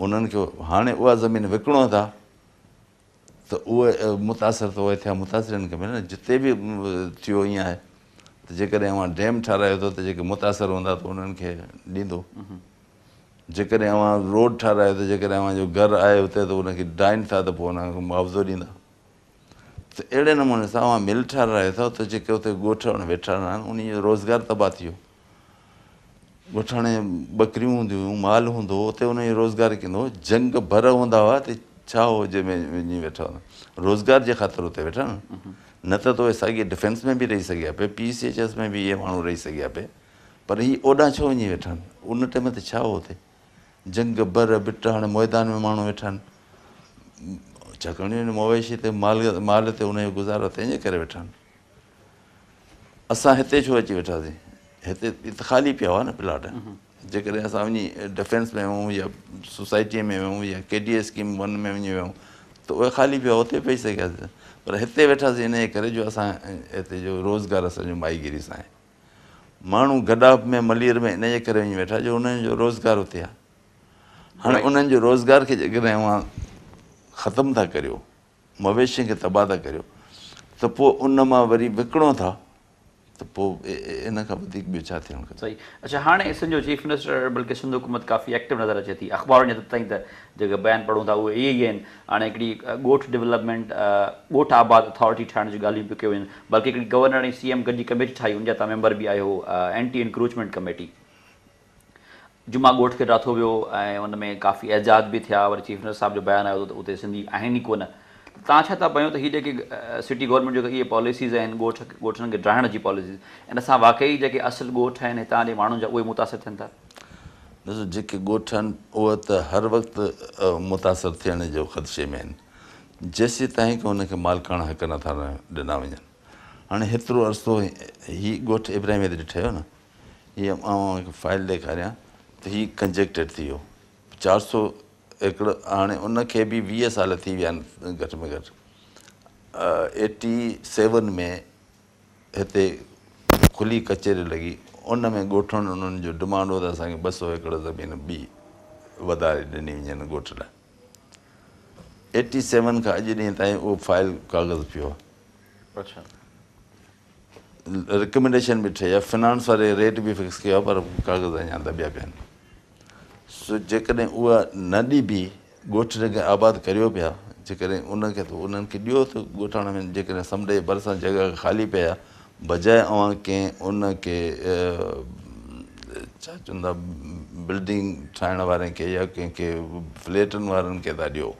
انهن کي هاڻي اها زمين وڪڻو ٿا ته اهي متاثر ته اهي ٿيا متاثرين کي ملن جتي به ٿيو ائين آهي ته جيڪڏهن اوهان ڊيم ٺارايو ٿا ته جيڪي متاثر هوندا ته انهن کي ڏيندو جيڪڏهن اوهان روڊ ٺارايو ته جيڪڏهن اوهان جو گهر آهي اتي ته ان کي ڊاهين ٿا ته پوء انهن کي معاوضو ڏيندا ته اهڙي نموني سان اوهان مل ٺارايو ٿا ته جيڪي اتي ڳوٺ ويٺا آهن انهن جو روزگار تباهه ٿي ويو ڳوٺاڻي ٻڪريون هونديون هيون، مال هوندو هو، اتي انهن جو روزگار ڪيندو هو. جهنگ بر هوندا هئا ته ڇا هو جنهن ۾ وڃي ويٺا هوندا. روزگار جي خاطر اتي ويٺا نه. نه ته ته اهي ساڳي ڊفينس ۾ به رهي سگهيا پئي، پي سي ايڇ ايس ۾ به اهي ماڻهو رهي سگهيا پئي، پر هي اوڏانهن ڇو وڃي ويٺا آهن؟ ان ٽيم تي ڇا هو اتي؟ جهنگ بر ٻٽ هاڻي ميدان ۾ ماڻهو ويٺا آهن. ڇاڪاڻ جو مويشي تي مال مال تي انهن جو گذارو تنهن جي ڪري ويٺا آهن. اسان هتي ڇو اچي ويٺاسين؟ هتي ته خالي پيا هئا نه پلاٽ. جيڪڏهن اسان وڃي ڊفينس ۾ ويهون يا سوسائٽيء ۾ ويهون يا ڪي ڊي اي اسڪيم 1 ۾ وڃي ويهون ته اهي خالي پيا هئا اتي پئي سگهياسين پر هتي ويٺاسين انهيء ڪري جو اسان هتي جو روزگار اسان جو ماهيگيري سان آهي. ماڻهو گڏاپ ۾ ملير ۾ انهيء ڪري وڃي ويٺا جو انهن جو روزگار اتي آهي. هاڻي انهن جو روزگار کي جيڪڏهن اوهان ختم ٿا ڪريو مويشين کي تباهه ٿا ڪريو ته پوء ان مان وري وڪڻو ٿا ته پوء ان کان وڌيڪ ٻيو ڇا ٿيڻ کپي. صحيح اڇا هاڻي سنڌ جو چيف منسٽر بلڪه سنڌ حڪومت ڪافي ايڪٽو نظر اچي ٿي اخبارن جي حد تائين ته جيڪي بيان پڙهون ٿا اهي اهي ئي آهن هاڻي هڪڙي ڳوٺ ڊولپمينٽ ڳوٺ آباد اٿارٽي ٺاهڻ جون ڳالهيون پيون ڪيون وڃن بلڪه هڪڙي گورنر ۽ سي ايم گڏجي ڪميٽي ٺاهي ان جا توهان ميمبر به آهيو اينٽي انڪروچمينٽ ڪميٽي جمعه ڳوٺ کي ڊاٿو ويو ۽ ان ۾ ڪافي احتجاج به ٿيا وري چيف منسٽر صاحب جو بيان آيو ته اتي سنڌي آهن ئي ڪونه ته توهان ڇا ٿا ڀانيو ته هي جيڪي سٽي گورنمينٽ جيڪي اهي پاليسيز آهن ڳوٺ ڳوٺن کي ڊاهڻ جي پاليسيز ان سان واقعي جيڪي اصل ڳوٺ آهن هتان جي ماڻهن جا اهي متاثر ٿين ٿا؟ ڏسو جيڪي ڳوٺ آهن اهي ته هر وقت متاثر ٿيڻ جو خدشي ۾ آهن جيسيتائين ڪه ان کي مالڪاڻا حق نٿا ڏنا وڃن هاڻي هيترو عرصو هي ڳوٺ ابراهيم حيدري ٺهيو نه هي آئون اوهان کي فائل ڏيکاريان ته هي ڪنجيڪٽيڊ ٿي ويو 400 ايڪڙ هاڻي ان کي به 20 سال ٿي ويا آهن گهٽ ۾ گهٽ 87 ۾ هتي کلي ڪچهري لڳي ان ۾ ڳوٺن انهن جو ڊمانڊ هو ته اسان کي 200 ايڪڙ زمين ٻي وڌاري ڏني وڃي هن ڳوٺ لاء. ايٽي سيون کان اڄ ڏينهن تائين اهو فائل ڪاغذ پيو آهي. اڇا. رڪمينڊيشن به ٺهي آهي، فنانس واري ريٽ به فڪس ڪيو آهي پر ڪاغذ اڃا دٻيا پيا آهن. سو جيڪڏهن اها نه ڏبي، ڳوٺ جيڪي آباد ڪريو پيا، جيڪڏهن ان کي ته انهن کي ڏيو ته ڳوٺاڻن ۾ جيڪڏهن سمنڊ جي ڀرسان جڳهه خالي پئي آهي، بجاء اوهان ڪنهن ان کي ڇا چوندا بلڊنگ ٺاهڻ وارن کي يا ڪنهن کي فليٽن وارن کي ٿا ڏيو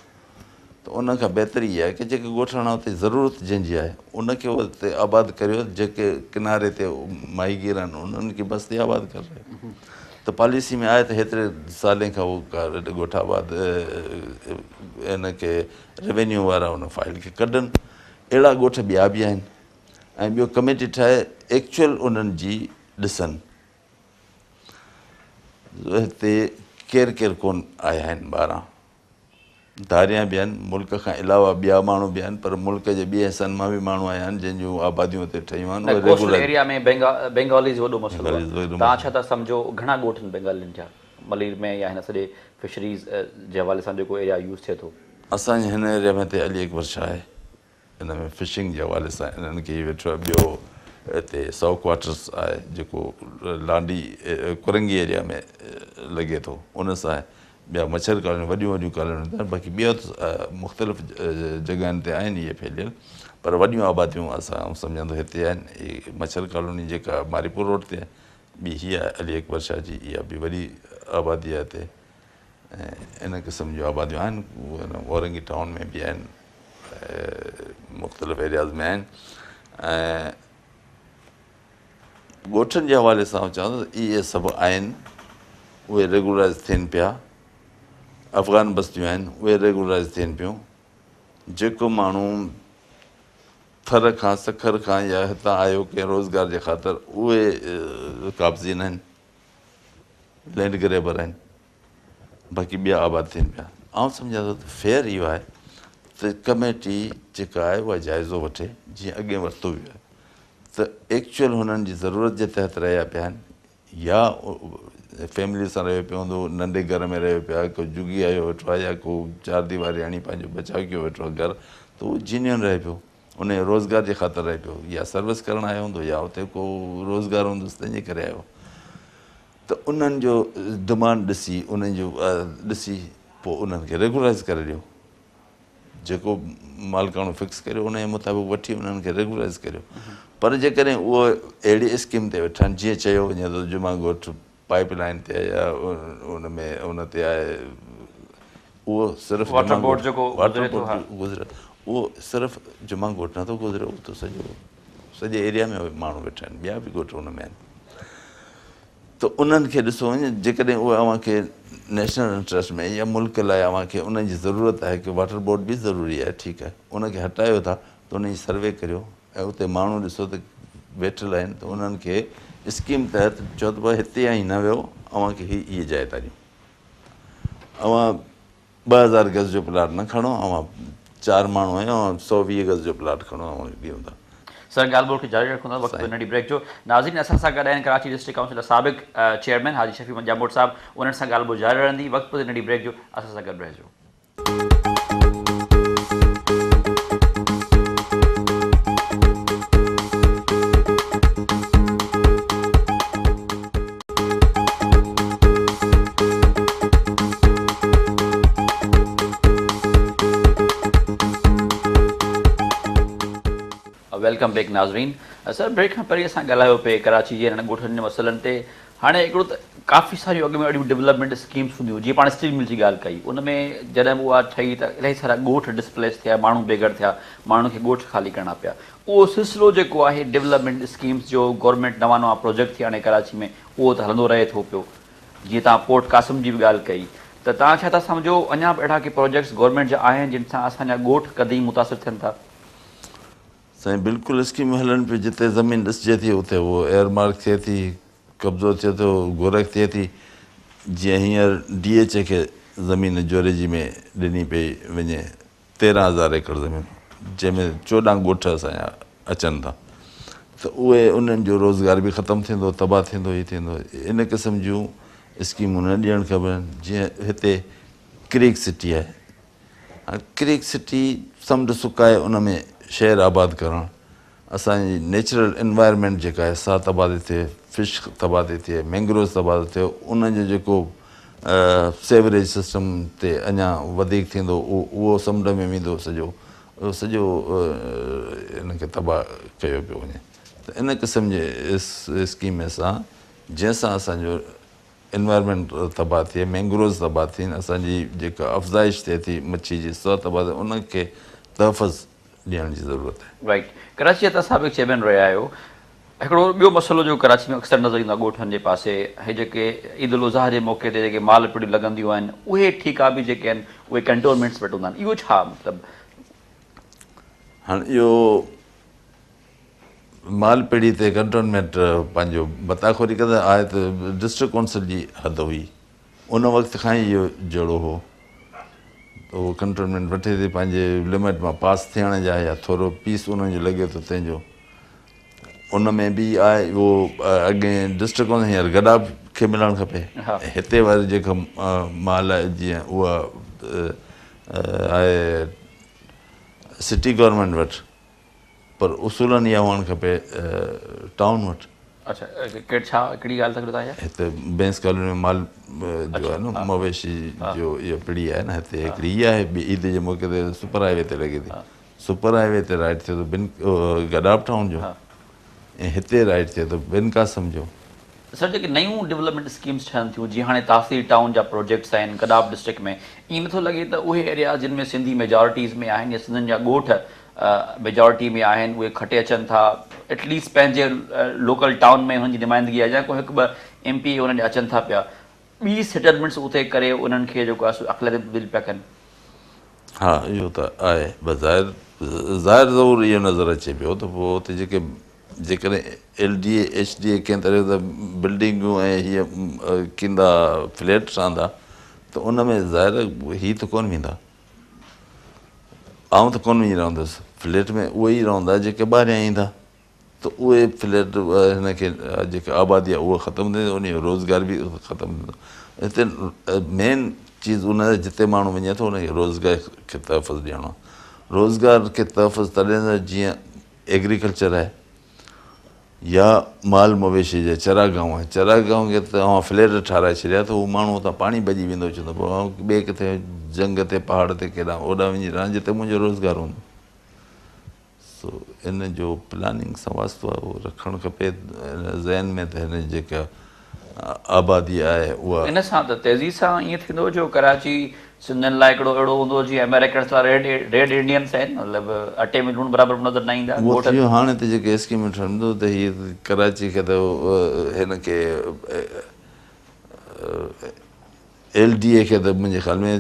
ته ان کان بهتر اها آهي ڪه جيڪي ڳوٺاڻا اتي ضرورت جنهن جي آهي ان کي اتي آباد ڪريو، جيڪي ڪناري تي ماهيگير آهن انهن کي بستي آباد ڪرايو ته پاليسي ۾ آهي ته هيتري سالين کان هو ڳوٺ آباد ان کي روينيو وارا ان فائل کي ڪڍن. اهڙا ڳوٺ ٻيا به آهن ۽ ٻيو ڪميٽي ٺاهي ايڪچوئل انهن جي ڏسن هتي ڪير ڪير ڪون آيا آهن ٻاهران ڌاريان به آهن ملڪ کان علاوه ٻيا ماڻهو به آهن پر ملڪ جي ٻين حصن مان به ماڻهو آيا آهن جن جون آباديون هتي ٺهيون آهن نه اهي ڪوسٽل ريگولر ايريا ۾ بينگاليز وڏو مسئلو بينگاليز آهي وڏو توهان مسئلو ڇا ٿا سمجهو گهڻا ڳوٺ آهن بينگالين جا ملير ۾ يا هن سڄي فشريز جي حوالي سان جيڪو ايريا يوز ٿئي ٿو. اسان جي هن ايريا ۾ هتي علي اڪبر شاهه آهي ان ۾ فشنگ جي حوالي سان انهن کي ئي ويٺو آهي ٻيو هتي سؤ ڪوارٽرس آهي جيڪو لانڍي ڪرنگي ايريا ۾ لڳي ٿو ان سان آهي ٻيا مڇر ڪالونيون وڏيون وڏيون ڪالونيون آهن باقي ٻيا مختلف جڳهن تي آهن اهي ڦهليل پر وڏيون آباديون اسان آئون سمجهان ٿو هتي آهن هي مڇر ڪالوني جيڪا ماريپور روڊ تي آهي ٻي هي آهي علي اڪبر شاهه جي اها به وڏي آبادي آهي هتي ۽ ان قسم جون آباديون آهن اورنگي ٽائون ۾ به آهن مختلف ايرياز ۾ آهن ۽ ڳوٺن جي حوالي سان آئون چوان ٿو ته اهي سڀ آهن اهي ريگولرائز ٿين پيا افغان بستيون آهن اهي ريگولرائز ٿين پيون جيڪو ماڻهو ٿر کان سکر کان يا هتان آيو ڪنهن روزگار جي خاطر اهي قابضين آهن لينڊ گريبر آهن باقي ٻيا آباد ٿين پيا. آئون سمجهان ٿو ته فيئر اهو آهي ته ڪميٽي جيڪا آهي اها جائزو وٺي جيئن اڳي ورتو ويو آهي ته ايڪچوئل هنن جي ضرورت جي تحت رهيا پيا آهن يا فيملي سان رهيو پيو هوندو ننڍي گهر ۾ رهيو پيو آهي ڪو جهڳي آيو ويٺو آهي يا ڪو چار ديواري هڻي پنهنجو بچاء ڪيو ويٺو آهي گهر ته اهو جينيون رهي پيو ان روزگار جي خاطر رهي پيو يا سروس ڪرڻ آيو هوندو يا اتي ڪو روزگار هوندس تنهن جي ڪري آيو ته انهن جو ڊمانڊ ڏسي انهن جو ڏسي پوء انهن کي ريگولرائز ڪري ڏيو جيڪو مالڪاڻو فڪس ڪريو ان جي مطابق وٺي انهن کي ريگولرائز ڪريو پر جيڪڏهن اهو اهڙي اسڪيم تي ويٺا آهن جيئن چيو وڃي ٿو جمعا ڳوٺ پائپ لائن تي آهي يا ان ۾ ان تي آهي اهو صرف واٽر بورڊ جيڪو گذري ٿو گذري اهو صرف جمعا ڳوٺ نٿو گذري اهو ته سڄو سڄي ايريا ۾ ماڻهو ويٺا آهن ٻيا به ڳوٺ ان ۾ آهن ته انهن کي ڏسو وڃي جيڪڏهن اهي اوهان کي نيشنل انٽرسٽ ۾ يا ملڪ لاء اوهان کي انهن جي ضرورت آهي ڪي واٽر بورڊ به ضروري آهي ٺيڪ آهي ان کي هٽايو ٿا ته ان جي سروي ڪريو ۽ اتي ماڻهو ڏسو ته ويٺل آهن ته انهن کي اسڪيم تحت چئو ته بابا هتي آئين نه ويو اوهان کي هي هي جاء ٿا ڏيون اوهان 2000 گز جو پلاٽ نه کڻو اوهان چار ماڻهو آهيو اوهان 120 گز جو پلاٽ کڻو اوهان کي ڏيون ٿا. سر ڳالهه ٻولهه کي جاري رکون ٿا وقت ننڍي بريڪ جو ناظرين اسان سان گڏ آهن ڪراچي ڊسٽرڪٽ ڪائونسل جا سابق چيئرمين حاجي شفيع محمد ڄاموٽ صاحب انهن سان ڳالهه ٻولهه جاري رهندي وقت پوء ننڍي بريڪ جو اسان سان گڏ رهجو. Welcome back ناظرين سر بريڪ کان پهرين اسان ڳالهايو پئي ڪراچي جي انهن ڳوٺن جي مسئلن تي هاڻي هڪڙو ته ڪافي ساريون اڳ ۾ اهڙيون ڊولپمينٽ اسڪيمس هونديون جيئن پاڻ اسٽيل مل جي ڳالهه ڪئي ان ۾ جڏهن به اها ٺهي ته الاهي سارا ڳوٺ ڊسپليس ٿيا ماڻهو بي گهر ٿيا ماڻهن کي ڳوٺ خالي ڪرڻا پيا اهو سلسلو جيڪو آهي ڊولپمينٽ اسڪيمس جو گورنمينٽ نوان نوان پروجيڪٽ ٿي آڻي ڪراچي ۾ اهو ته هلندو رهي ٿو پيو جيئن توهان پورٽ قاسم جي به ڳالهه ڪئي ته توهان ڇا ٿا سمجهو اڃا به اهڙا ڪي پروجيڪٽس گورنمينٽ جا آهن جن سان اسان جا ڳوٺ قديم متاثر ٿين ٿا؟ سائين بلڪل اسڪيمون هلن پيون جتي زمين ڏسجي ٿي اتي اهو ايئر مارڪ ٿئي ٿي قبضو ٿئي ٿو گورک ٿئي ٿي جيئن هينئر ڊي ايڇ اي کي زمين جوريجي ۾ ڏني پئي وڃي 13,000 ايڪڙ زمين جنهن ۾ 14 ڳوٺ اسان جا اچن ٿا ته اهي انهن جو روزگار به ختم ٿيندو تباهه ٿيندو هي ٿيندو ان قسم جون اسڪيمون نه ڏيڻ کپن جيئن هتي ڪريڪ سٽي آهي هاڻي ڪريڪ سٽي سمنڊ سڪائي ان ۾ شهر آباد ڪرڻ، اسان جي نيچرل انوائرمينٽ جيڪا آهي سا تباهه ٿي ٿئي، فش تباهه ٿي ٿئي، مينگروز تباهه ٿو ٿئي، ان جو جيڪو سيوريج سسٽم تي اڃا وڌيڪ ٿيندو اهو سمنڊ ۾ ويندو سڄو اهو سڄو ان کي تباهه ڪيو پيو وڃي ته ان قسم جي اسڪيم سان جنهن سان اسان جو انوائرمينٽ تباهه ٿئي، مينگروز تباهه ٿين، اسان جي جيڪا افزائش ٿئي ٿي مڇي جي سا تباهه ٿئي، ان کي تحفظ ڏيڻ جي ضرورت آهي. رائيٽ. ڪراچي جا توهان سابق چيئرمين رهيا آهيو. هڪڙو ٻيو مسئلو جو ڪراچي ۾ اڪثر نظر ايندو آهي ڳوٺن جي پاسي هي جيڪي عيد الاضحيٰ جي موقعي تي جيڪي مال پڙيون لڳنديون آهن اهي ٺيڪا به جيڪي آهن اهي ڪنٽونمينٽس وٽ هوندا آهن اهو ڇا مطلب؟ هاڻ اهو مال پڙي تي ڪنٽونمينٽ پنهنجو ڀتاخوري ڪندا آهي ته ڊسٽرڪٽ ڪائونسل جي حد هئي ان وقت کان ئي اهو جهڙو هو ته اهو ڪنٽونمينٽ وٺي ٿي پنهنجي لمٽ مان پاس ٿيڻ جا يا ٿورو پيس انهن جو لڳي ٿو تنهن جو ان ۾ به آهي اهو اڳئين ڊسٽرڪٽ ڪائونسل هينئر گڏاپ کي ملڻ کپي هتي واري جيڪا مال آهي جيئن اها آهي سٽي گورنمينٽ وٽ پر اصولن اها هئڻ کپي ٽائون وٽ. اڇا ڪهڙ ڇا ڪهڙي ڳالهه ٿا ڪريو توهان اها؟ هتي بينس ڪالوني ۾ مال جو آهي نه مويشي جو اها پڙي آهي نه هتي هڪڙي اها آهي ٻي عيد جي موقعي تي سپر هاء وي تي لڳي ٿي سپر هاء وي تي رائيٽ ٿئي ٿو بن گڏاپ ٽائون جو ۽ هتي رائيٽ ٿئي ٿو بن قاسم جو. سر جيڪي نيون ڊولپمينٽ اسڪيمز ٺهن ٿيون جيئن هاڻي تاثير ٽائون جا پروجيڪٽس آهن گڏاپ ڊسٽرڪٽ ۾ ائين نٿو لڳي ته اهي ايرياز جن ۾ سنڌي ميجارٽيز ۾ آهن يا سنڌين جا ڳوٺ ميجارٽي ۾ آهن اهي کٽي اچن ٿا ايٽ ليسٽ پنهنجي لوڪل ٽائون ۾ انهن جي نمائندگي آهي يا ڪو هڪ ٻه ايم پي اي انهن جا اچن ٿا پيا ٻي سيٽلمينٽس اتي ڪري انهن کي جيڪو آهي سو اقليت ۾ تبديل پيا ڪن. ها اهو ته آهي بظاهر ظاهر ظهور اهو نظر اچي پيو ته پوء اتي جيڪي جيڪڏهن L D A H D A ڪنهن طرح سان بلڊنگون ۽ هيء ڪيندا فليٽ ٺهندا ته ان ۾ ظاهر هي ته ڪونه ويندا آئون ته ڪونه وڃي رهندس فليٽ ۾ اهي ئي رهندا جيڪي ٻاهريان ايندا ته اهي فليٽ هن کي جيڪا آبادي آهي اها ختم ٿيندي ان جو روزگار به ختم ٿيندو هتي مين چيز ان جتي ماڻهو وڃي ٿو ان کي روزگار کي تحفظ ڏيڻو روزگار کي تحفظ تڏهن جيئن ايگريڪلچر آهي يا مال مويشي جا چراگاهون آهن چراگاهون کي ته اوهان فليٽ ٺاهرائي ڇڏيا ته هو ماڻهو اتان پاڻي ڀڄي ويندو چوندو پوء آئون ٻئي ڪٿي جنگ تي پهاڙ تي ڪيڏانهن اوڏانهن وڃي رهان جتي منهنجو روزگار هوندو سو ان جو پلاننگ سان واسطو آهي اهو رکڻ کپي ذهن ۾ ته هن جيڪا آبادي آهي اها. ان سان ته تيزي سان ائين ٿيندو جو ڪراچي سنڌين لاء هڪڙو اهڙو هوندو جيئن آمريڪنس لاء ريڊ ريڊ انڊينس آهن مطلب اٽي ۾ لوڻ برابر به نظر نه ايندا اهو ٿي ويو هاڻي ته جيڪي اسڪيمون ٺهندو ته هي ڪراچي کي ته هن کي ايل ڊي اي کي ته منهنجي خيال ۾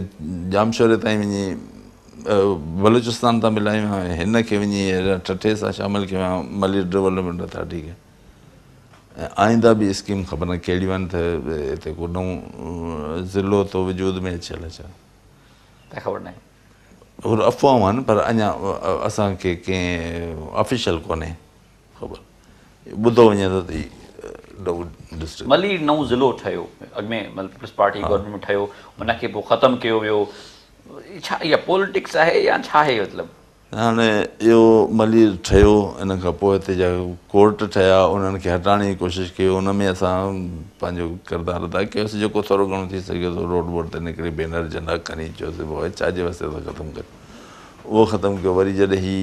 ڄامشوري تائين وڃي بلوچستان تان ملايون ها هن کي وڃي ٺٽي سان شامل ڪيو ها ملير ڊولپمينٽ اٿارٽي کي ۽ آئنده به اسڪيم خبر نه ڪهڙيون آهن ته هتي ڪو نئون ضلعو ٿو وجود ۾ اچي الائي ڇا. ته خبر ناهي. اهي افواهون آهن پر اڃا اسان کي ڪنهن آفيشل ڪونهي خبر. ٻڌو وڃي ٿو ته هي نئون ڊسٽرڪٽ. ملير نئون ضلعو ٺهيو اڳ ۾ پيپلز پارٽي گورنمينٽ ۾ ٺهيو ان کي پوء ختم ڪيو ويو ڇا اها پوليٽڪس آهي يا ڇا آهي مطلب. هاڻي اهو ملير ٺهيو، ان کان پوء هتي جا ڪورٽ ٺهيا، انهن کي هٽائڻ جي ڪوشش ڪئي، ان ۾ اسان پنهنجو ڪردار ادا ڪيوسين، جيڪو ٿورو گهڻو ٿي سگهيو سو روڊ بوڊ تي نڪري بينر جهنڊا کڻي چيوسين بابا ڇا جي واسطي ٿا ختم ڪريو، اهو ختم ڪيو، وري جڏهن هي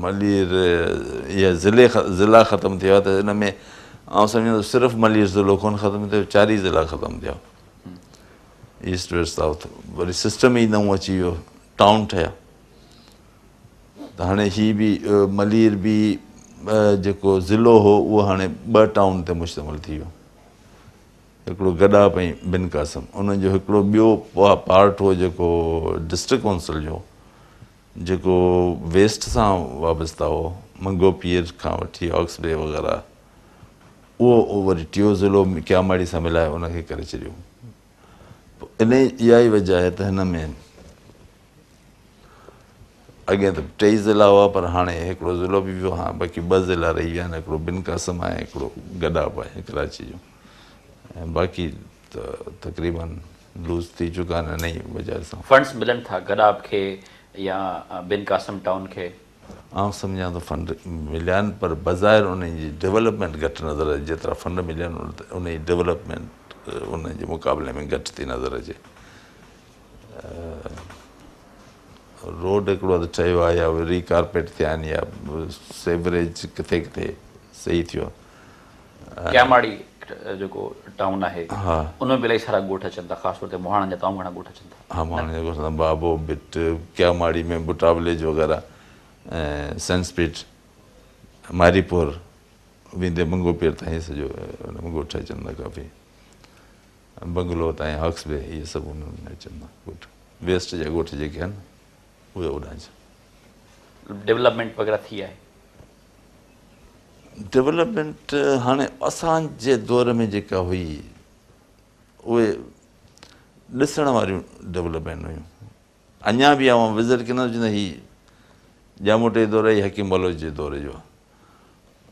ملير اها ضلعي ضلعا ختم ٿي ويا ته ان ۾ آئون سمجهان ٿو صرف ملير ضلعو ڪونه ختم ٿيو، چار ئي ضلعا ختم ٿيا، ايسٽ ويسٽ سائوٿ، وري سسٽم ئي نئون اچي ويو، ٽائون ٺهيا ته هاڻي هي به ملير به جيڪو ضلعو هو اهو هاڻي ٻه ٽائون تي مشتمل ٿي ويو هڪڙو گڏاپ ۽ بن قاسم انهن جو هڪڙو ٻيو پارٽ هو جيڪو ڊسٽرڪٽ ڪائونسل جو جيڪو ويسٽ سان وابسته هو منگهو پير کان وٺي هاڪس بي وغيره اهو وري ٽيو ضلعو ڪياماڙي سان ملائي ان کي ڪري ڇڏيو انهيء اها ئي وجه آهي ته هن ۾ اڳي ته ٽيئي ضلعا هئا پر هاڻي هڪڙو ضلعو به ويو هاڻي باقي ٻه ضلعا رهي ويا آهن هڪڙو بن قاسم آهي هڪڙو گڏاپ آهي ڪراچي جو ۽ باقي ته تقريبن. لوز ٿي چڪا آهن انهيء وجهه سان. فنڊز ملن ٿا گڏاپ کي يا بن قاسم ٽائون کي؟ آئون سمجهان ٿو فنڊ مليا آهن پر بظاهر انهن جي ڊولپمينٽ گهٽ نظر اچي جيترا فنڊ مليا آهن انهي جي ڊولپمينٽ انهن جي مقابلي ۾ گهٽ ٿي نظر اچي. روڊ هڪڙو اڌ ٺهيو آهي يا ري ڪارپيٽ ٿيا آهن يا سيوريج ڪٿي ڪٿي صحيح ٿيو آهي. ڪياماڙي جيڪو ٽائون آهي ان ۾ به الاهي سارا ڳوٺ اچن ٿا خاص طور تي مهاڻن جا تمام گهڻا ڳوٺ اچن ٿا. ها مهاڻن جا ڳوٺ بابو ڀٽ ڪياماڙي ۾ ڀٽا وليج وغيره ۽ سينسپيٽ ماريپور ويندي منگهو پير تائين سڄو ان ۾ ڳوٺ اچن ٿا ڪافي بنگلو تائين هاڪس بي اهي سڀ انهن ۾ اچن ٿا ڳوٺ ويسٽ جا ڳوٺ جيڪي آهن اهي اوڏانهن اچن. ڊولپمينٽ وغيره ٿي آهي. ڊولپمينٽ هاڻي اسان جي دور ۾ جيڪا هئي اهي ڏسڻ واريون ڊولپمينٽ هيون اڃا به اوهان وزٽ ڪندا چوندا هي ڄاموٽي جي دور هي حڪيم بلوچ جي دور جو آهي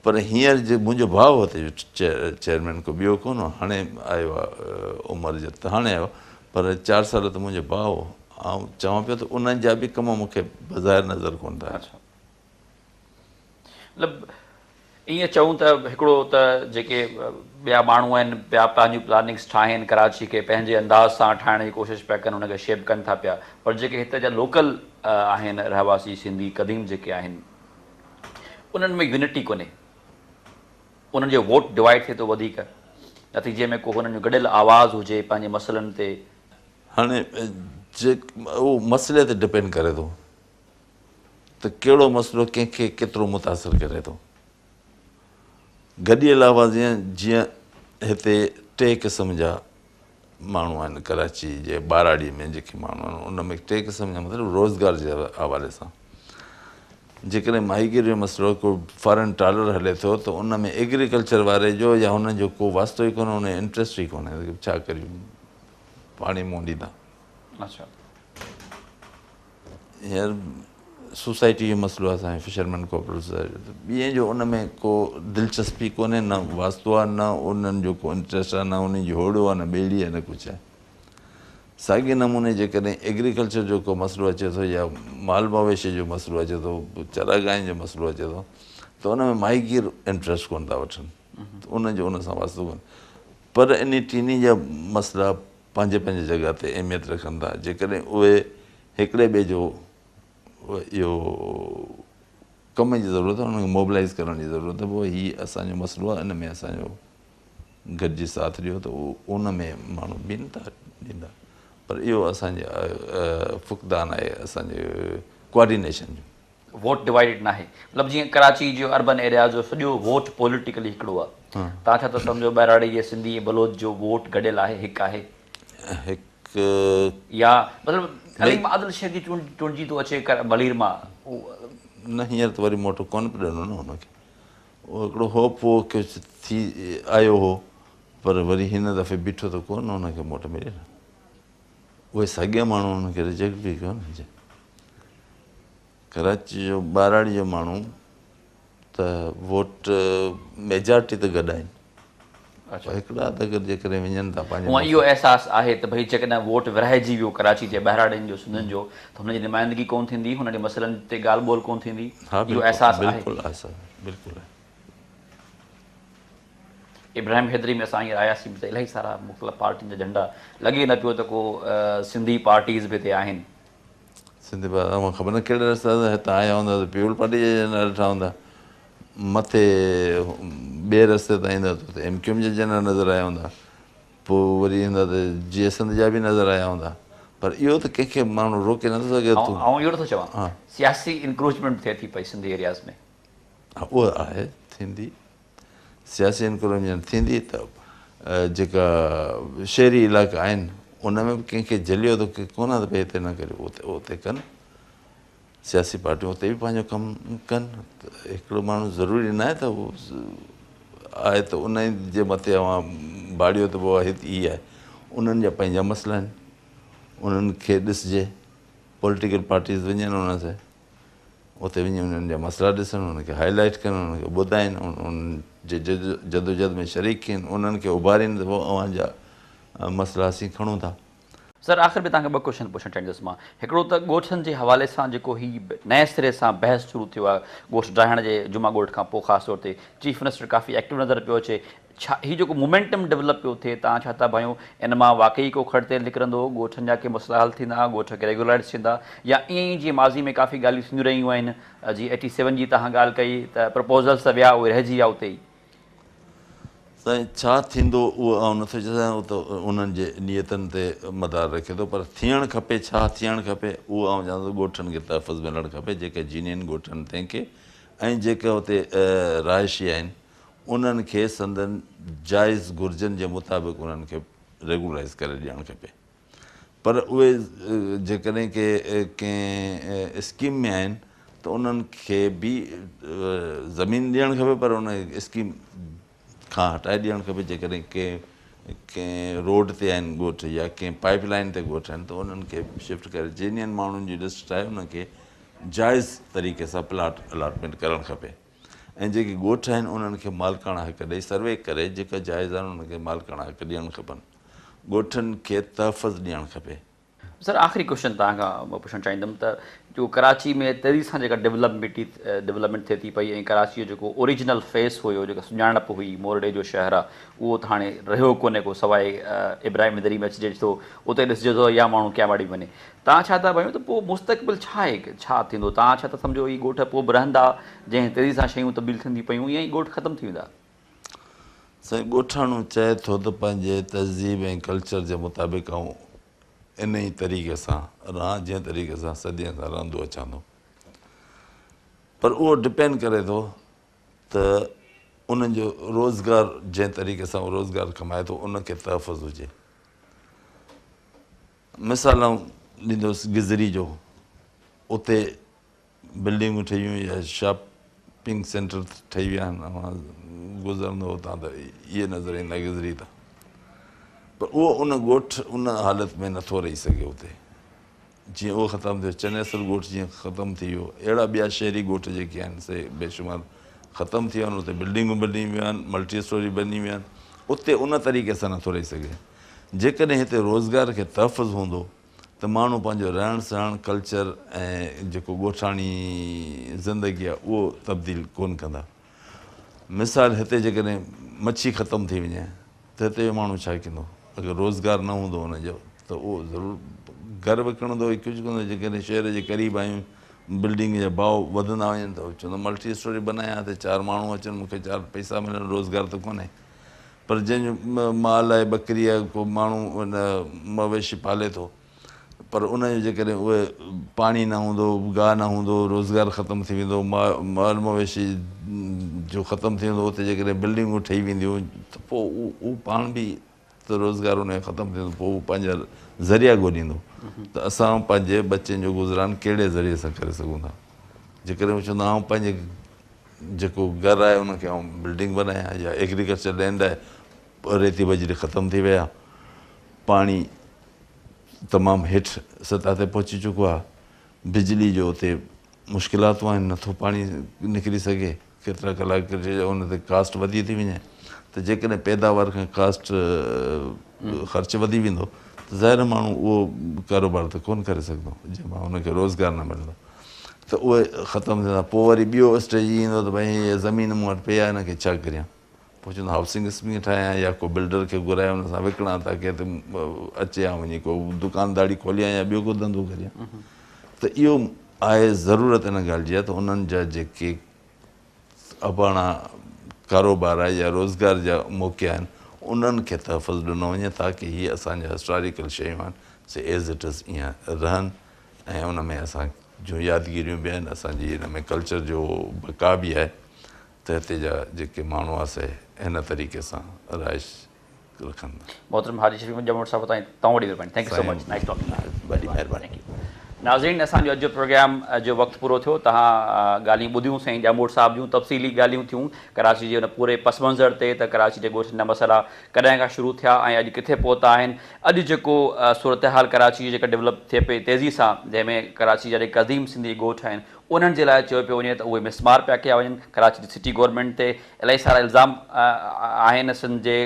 پر هينئر جي منهنجو ڀاء هتي جو چيئرمين ڪو ٻيو ڪونه هو هاڻي آيو آهي عمر جي ته هاڻي آيو پر 4 سال ته منهنجو ڀاء هو آئون چوان پيو ته انهن جا به ڪم مون کي بظاهر نظر ڪونه ٿا اچن. مطلب ائين چئون ته هڪڙو ته جيڪي ٻيا ماڻهو آهن پيا پنهنجون پلاننگس ٺاهين ڪراچي کي پنهنجي انداز سان ٺاهڻ جي ڪوشش پيا ڪن ان کي شيپ ڪن ٿا پيا پر جيڪي هتي جا لوڪل آهن رهواسي سنڌي قديم جيڪي آهن انهن ۾ يونٽي ڪونهي انهن جو ووٽ ڊوائيڊ ٿئي ٿو وڌيڪ نتيجي ۾ ڪو هنن جو گڏيل آواز هجي پنهنجي مسئلن تي. هاڻي اهو مسئلي تي ڊپينڊ ڪري ٿو ته ڪهڙو مسئلو ڪنهن کي ڪيترو متاثر ڪري ٿو. گڏيل آواز جيئن هتي ٽي قسم جا ماڻهو آهن ڪراچي جي ٻهراڙي ۾ جيڪي ماڻهو آهن ان ۾ ٽي قسم جا مطلب روزگار جي حوالي سان جيڪڏهن ماهيگيري جو مسئلو ڪو فارن ٽرالر هلي ٿو ته ان ۾ ايگريڪلچر واري جو يا هن جو ڪو واسطو ئي ڪونهي ان جو انٽريسٽ ئي ڪونهي ڇا ڪريون پاڻي منهن ڏيندا. اڇا. هينئر سوسائٽي جو مسئلو آهي اسان جي فشرمين ڪوآپريٽو سوسائٽي ته ٻين جو ان ۾ ڪو دلچسپي ڪونهي نه واسطو آهي نه انهن جو ڪو انٽريسٽ آهي نه انهن جي هوڙو آهي نه ٻيڙي آهي نه ڪجهه آهي ساڳي نموني جيڪڏهن ايگريڪلچر جو ڪو مسئلو اچي ٿو يا مال مويشي جو مسئلو اچي ٿو چراگاهن جو مسئلو اچي ٿو ته ان ۾ ماهيگير انٽريسٽ ڪونه ٿا وٺن انهن جو ان سان واسطو ڪونهي پر انهي ٽنهي جا مسئلا پنهنجي پنهنجي جڳهه تي اهميت رکن ٿا جيڪڏهن اهي هڪڙي ٻئي جو اهو ڪم جي ضرورت آهي انهن کي موبلائيز ڪرڻ جي ضرورت آهي پوء هي اسان جو مسئلو آهي ان ۾ اسان جو گڏجي ساٿ ڏيو ته ان ۾ ماڻهو به نٿا ڏيندا پر اهو اسان جي فقدان آهي اسان جي ڪوآرڊينيشن جو. ووٽ ڊوائيڊڊ ناهي مطلب جيئن ڪراچي جو اربن ايرياز جو سڄو ووٽ پوليٽيڪلي هڪڙو آهي توهان ڇا ٿا سمجهو ٻهراڙي جي سنڌي ۽ بلوچ جو ووٽ گڏيل آهي هڪ آهي هڪ يا مطلب عليم عادل شيخ جي چونڊ چونڊجي ٿو اچي ملير مان نه هينئر ته وري موٽ ڪونه پيو ڏنو نه هن کي اهو هڪڙو هوپ هو ڪجهه ٿي آيو هو پر وري هن دفعي بيٺو ته ڪونه هن کي موٽ ملي نه اهي ساڳيا ماڻهو هن کي ريجيڪٽ به ڪيو نه ڪراچي جو ٻهراڙي جو ماڻهو ته ووٽ ميجارٽي ته گڏ آهن هڪڙا ته گڏ جيڪڏهن وڃن ٿا پنهنجي هونئن اهو احساس آهي ته ڀئي جيڪڏهن ووٽ ورهائجي ويو ڪراچي جي ٻهراڙين جو سنڌين جو ته هن جي نمائندگي ڪونه ٿيندي هن جي مسئلن تي ڳالهه ٻولهه ڪونه ٿيندي اهو احساس آهي. بلڪل احساس بلڪل آهي. ابراهيم حيدري ۾ اسان هينئر آياسين ته الاهي سارا مختلف پارٽين جا جهنڊا لڳي نه پيو ته ڪو سنڌي پارٽيز به هتي آهن. سنڌي پارٽي اوهان خبر نه ڪهڙي رستي تان هتان آيا هوندا ته پيپلز پارٽي جا جهنڊا ڏٺا هوندا مٿي ٻئي رستي تان ايندا ته اتي ايم ڪيو ايم جا جهنڊا نظر آيا هوندا پوء وري ايندا ته جيئي سنڌ جا به نظر آيا هوندا پر اهو ته ڪنهن کي ماڻهو روڪي نٿو سگهي آئون اهو نٿو چوان سياسي انڪروچمينٽ ٿئي ٿي پئي سنڌي ايرياز ۾. ها اها آهي ٿيندي سياسي انڪروچمينٽ ٿيندي ته جيڪا شهري علائقا آهن ان ۾ به ڪنهن کي جهليو ته ڪونه ته ڀئي هتي نه ڪريو اتي ڪن سياسي پارٽيون اتي به پنهنجو ڪم ڪن هڪڙو ماڻهو ضروري نه آهي ته هو آهي ته ان جي مٿي اوهان ڀاڙيو ته پوء هي آهي انهن جا پنهنجا مسئلا آهن انهن کي ڏسجي پوليٽيڪل پارٽيز وڃن انهن سان اتي وڃي انهن جا مسئلا ڏسن، انهن کي هائي لائيٽ ڪن، انهن کي ٻڌائين، انهن جي جدوجهد ۾ شريڪ ٿين، انهن کي اڀارين ته اوهان جا مسئلا اسين کڻون ٿا. سر آخر ۾ توهان کان ٻه ڪوئسچن پڇڻ چاهيندس مان هڪڙو ته ڳوٺن جي حوالي سان جيڪو هي نئين سري سان بحث شروع ٿيو آهي ڳوٺ ڊاهڻ جي جمعه ڳوٺ کان پوء خاص طور تي چيف منسٽر ڪافي ايڪٽو نظر پيو اچي ڇا هي جيڪو مومينٽم ڊولپ پيو ٿئي توهان ڇا ٿا ڀانيو ان مان واقعي ڪو کڙ تيل نڪرندو ڳوٺن جا ڪي مسئلا حل ٿيندا ڳوٺ کي ريگولرائز ٿيندا يا ائين ئي جيئن ماضي ۾ ڪافي ڳالهيون ٿينديون رهيون آهن جيئن ايٽي سيون جي توهان ڳالهه ڪئي ته پرپوزلس ته ويا اهي رهجي ويا اتي ئي. سائين ڇا ٿيندو اهو آئون نٿو چئي سگهان اهو ته انهن جي نيتن تي مدار رکي ٿو پر ٿيڻ کپي ڇا ٿيڻ کپي اهو آئون چوان ٿو ڳوٺن کي تحفظ ملڻ کپي جيڪي جينين ڳوٺ آهن تنهن کي ۽ جيڪي اتي رهائشي آهن انهن کي سندن جائز گهرجن جي مطابق انهن کي ريگولرائز ڪري ڏيڻ کپي پر اهي جيڪڏهن ڪي ڪنهن اسڪيم ۾ آهن ته انهن کي به زمين ڏيڻ کپي پر ان اسڪيم کان هٽائي ڏيڻ کپي جيڪڏهن ڪنهن ڪنهن روڊ تي آهن ڳوٺ يا ڪنهن پائپ لائن تي ڳوٺ آهن ته انهن کي شفٽ ڪري جينين ماڻهن جي لسٽ ٺاهي انهن کي جائز طريقي سان پلاٽ الاٽمينٽ ڪرڻ کپي ۽ جيڪي ڳوٺ آهن انهن کي مالڪاڻا حق ڏئي سروي ڪري جيڪا جائز آهن انهن کي مالڪاڻا حق ڏيڻ کپن ڳوٺن کي تحفظ ڏيڻ کپي. سر آخري ڪوئسچن توهان کان پڇڻ چاهيندم ته جو ڪراچي ۾ تيزي سان جيڪا ڊولپميٽ ڊولپمينٽ ٿئي ٿي پئي ۽ ڪراچي جو جيڪو اوريجنل فيس هيو جيڪا سڃاڻپ هئي مورڙي جو شهر آ اهو ته هاڻي رهيو ڪونهي ڪو سواء ابراهيم حيدري ۾ اچجي ٿو اتي ڏسجي ٿو يا ماڻهو ڪياماڙي وڃي توهان ڇا ٿا ڀانيو ته پوء مستقبل ڇا آهي ڇا ٿيندو توهان ڇا ٿا سمجهو هي ڳوٺ پوء به رهندا جنهن تيزي سان شيون تبديل ٿين ٿيون پيون يا هي ڳوٺ ختم ٿي ويندا. سائين ڳوٺاڻو چاهي ٿو ته پنهنجي تهذيب ۽ ڪلچر جي مطابق آئون ان ئي طريقي سان رهان جنهن طريقي سان صدين کان رهندو اچان ٿو پر اهو ڊپينڊ ڪري ٿو ته ان جو روزگار جنهن طريقي سان روزگار ڪمائي ٿو ان کي تحفظ هجي مثال آئون ڏيندس گذري جو اتي بلڊنگون ٺهي ويون يا شاپنگ سينٽر ٺهي ويا آهن اوهان گذرندو اتان ته اهي نظر ايندا گذري ته پر اهو ان ڳوٺ ان حالت ۾ نٿو رهي سگهي اتي جيئن اهو ختم ٿيو چنيسر ڳوٺ جيئن ختم ٿي ويو اهڙا ٻيا شهري ڳوٺ جيڪي آهن سي بيشمار ختم ٿي ويا آهن اتي بلڊنگون بني ويون آهن ملٽي اسٽوري بني ويون آهن اتي ان طريقي سان نٿو رهي سگهي جيڪڏهن هتي روزگار کي تحفظ هوندو ته ماڻهو پنهنجو رهڻ سهڻ، ڪلچر ۽ جيڪو ڳوٺاڻي زندگي آهي اهو تبديل ڪونه ڪندا. مثال هتي جيڪڏهن مڇي ختم ٿي وڃي ته هتي جو ماڻهو ڇا ڪندو؟ اگر روزگار نه هوندو ان جو ته اهو ضرور گهر وڪڻندو يا ڪجهه ڪندو. جيڪڏهن شهر جي قريب آهيون بلڊنگ جا ڀاء وڌندا وڃن ته چوندو ملٽي اسٽوري بنايان هتي چار ماڻهو اچن مون کي چار پئسا ملن روزگار ته ڪونهي. پر جنهن جو مال آهي، ٻڪري آهي، ڪو ماڻهو ان مويشي پالي ٿو پر ان جو جيڪڏهن اهي پاڻي نه هوندو، گاهه نه هوندو، روزگار ختم ٿي ويندو، مال مويشي جو ختم ٿي ويندو، اتي جيڪڏهن بلڊنگون ٺهي وينديون ته پوء اهو پاڻ به ته روزگار ان جو ختم ٿي ويندو، پوء هو پنهنجا ذريعا ڳوليندو ته اسان پنهنجي ٻچن جو گذران ڪهڙي ذريعي سان ڪري سگهون ٿا. جيڪڏهن هو چوندو آئون پنهنجي جيڪو گهر آهي ان کي آئون بلڊنگ بنايان يا ايگريڪلچر لينڊ آهي ريتي بجري ختم ٿي وئي آهي پاڻي تمام هيٺ سطح تي پهچي چڪو آهي بجلي جو اتي مشڪلاتون آهن نٿو پاڻي نڪري سگهي ڪيترا ڪلاڪ ان تي ڪاسٽ وڌي ٿي وڃي ته جيڪڏهن پيداوار کان ڪاسٽ خرچ وڌي ويندو ته ظاهر آهي ماڻهو اهو ڪاروبار ته ڪونه ڪري سگهندو جنهن مان ان کي روزگار نه ملندو ته اهي ختم ٿيندا پوء وري ٻيو اسٽيج هي ايندو ته ڀئي هي زمين مون وٽ پئي آهي هن کي ڇا ڪريان پوء چوندو هائوسنگ اسڪيم ٺاهيان يا ڪو بلڊر کي گهرائي ان سان وڪڻان تاڪه هتي اچي آئون وڃي ڪو دڪانداري کوليان يا ٻيو ڪو ڌنڌو ڪريان ته اهو آهي ضرورت ان ڳالهه جي آهي ته انهن جا جيڪي اباڻا ڪاروبار آهي يا روزگار جا موقعا آهن انهن کي تحفظ ڏنو وڃي تاڪه هي اسان جا هسٽاريڪل شيون آهن سي ايز it از ائين رهن ۽ ان ۾ اسان جون يادگيريون به آهن اسان جي ان ۾ ڪلچر جو بقا به آهي ته هتي جا جيڪي ماڻهو آهي سي هن طريقي سان رهائش رکن ٿا. محترم حاجي شفيع ڄاموٽ صاحب تان تمام وڏي مهرباني thank you so much nice talking to you. وڏي مهرباني. ناظرين اسان جو اڄ جو پروگرام جو وقت پورو ٿيو توهان ڳالهيون ٻڌيون سائين ڄاموٽ صاحب جون تفصيلي ڳالهيون ٿيون ڪراچي جي ان پوري پس منظر تي ته ڪراچي جي ڳوٺن جا مسئلا ڪڏهن کان شروع ٿيا ۽ اڄ ڪٿي پهتا آهن اڄ جيڪو صورتحال ڪراچي جي جيڪا ڊولپ ٿئي پئي تيزي سان جنهن ۾ ڪراچي جا جيڪي قديم سنڌي ڳوٺ آهن انهن جي لاء چيو پيو وڃي ته اهي مسمار پيا ڪيا وڃن. ڪراچي جي سٽي گورنمينٽ تي الاهي سارا الزام آهن سنڌ جي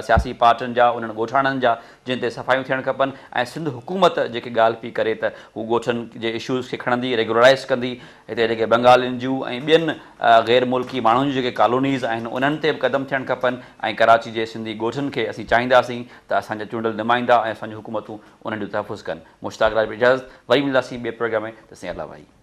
سياسي پارٽين جا، انهن ڳوٺاڻن جا، جن تي صفايون ٿيڻ کپن ۽ سنڌ حڪومت جيڪي ڳالهه پئي ڪري ته هو ڳوٺن جي اشوز کي کڻندي، ريگولرائيز ڪندي، هتي جيڪي بنگالين جون ۽ ٻين غير ملڪي ماڻهن جون جيڪي ڪالونيز آهن انهن تي به قدم ٿيڻ کپن ۽ ڪراچي جي سنڌي ڳوٺن کي اسين چاهينداسين ته اسان جا چونڊيل نمائندا ۽ اسان جون حڪومتون انهن جو تحفظ ڪن. مشتاق راڄپر اجازت، وري ملنداسين ٻئي پروگرام ۾ تيسين الله واهي.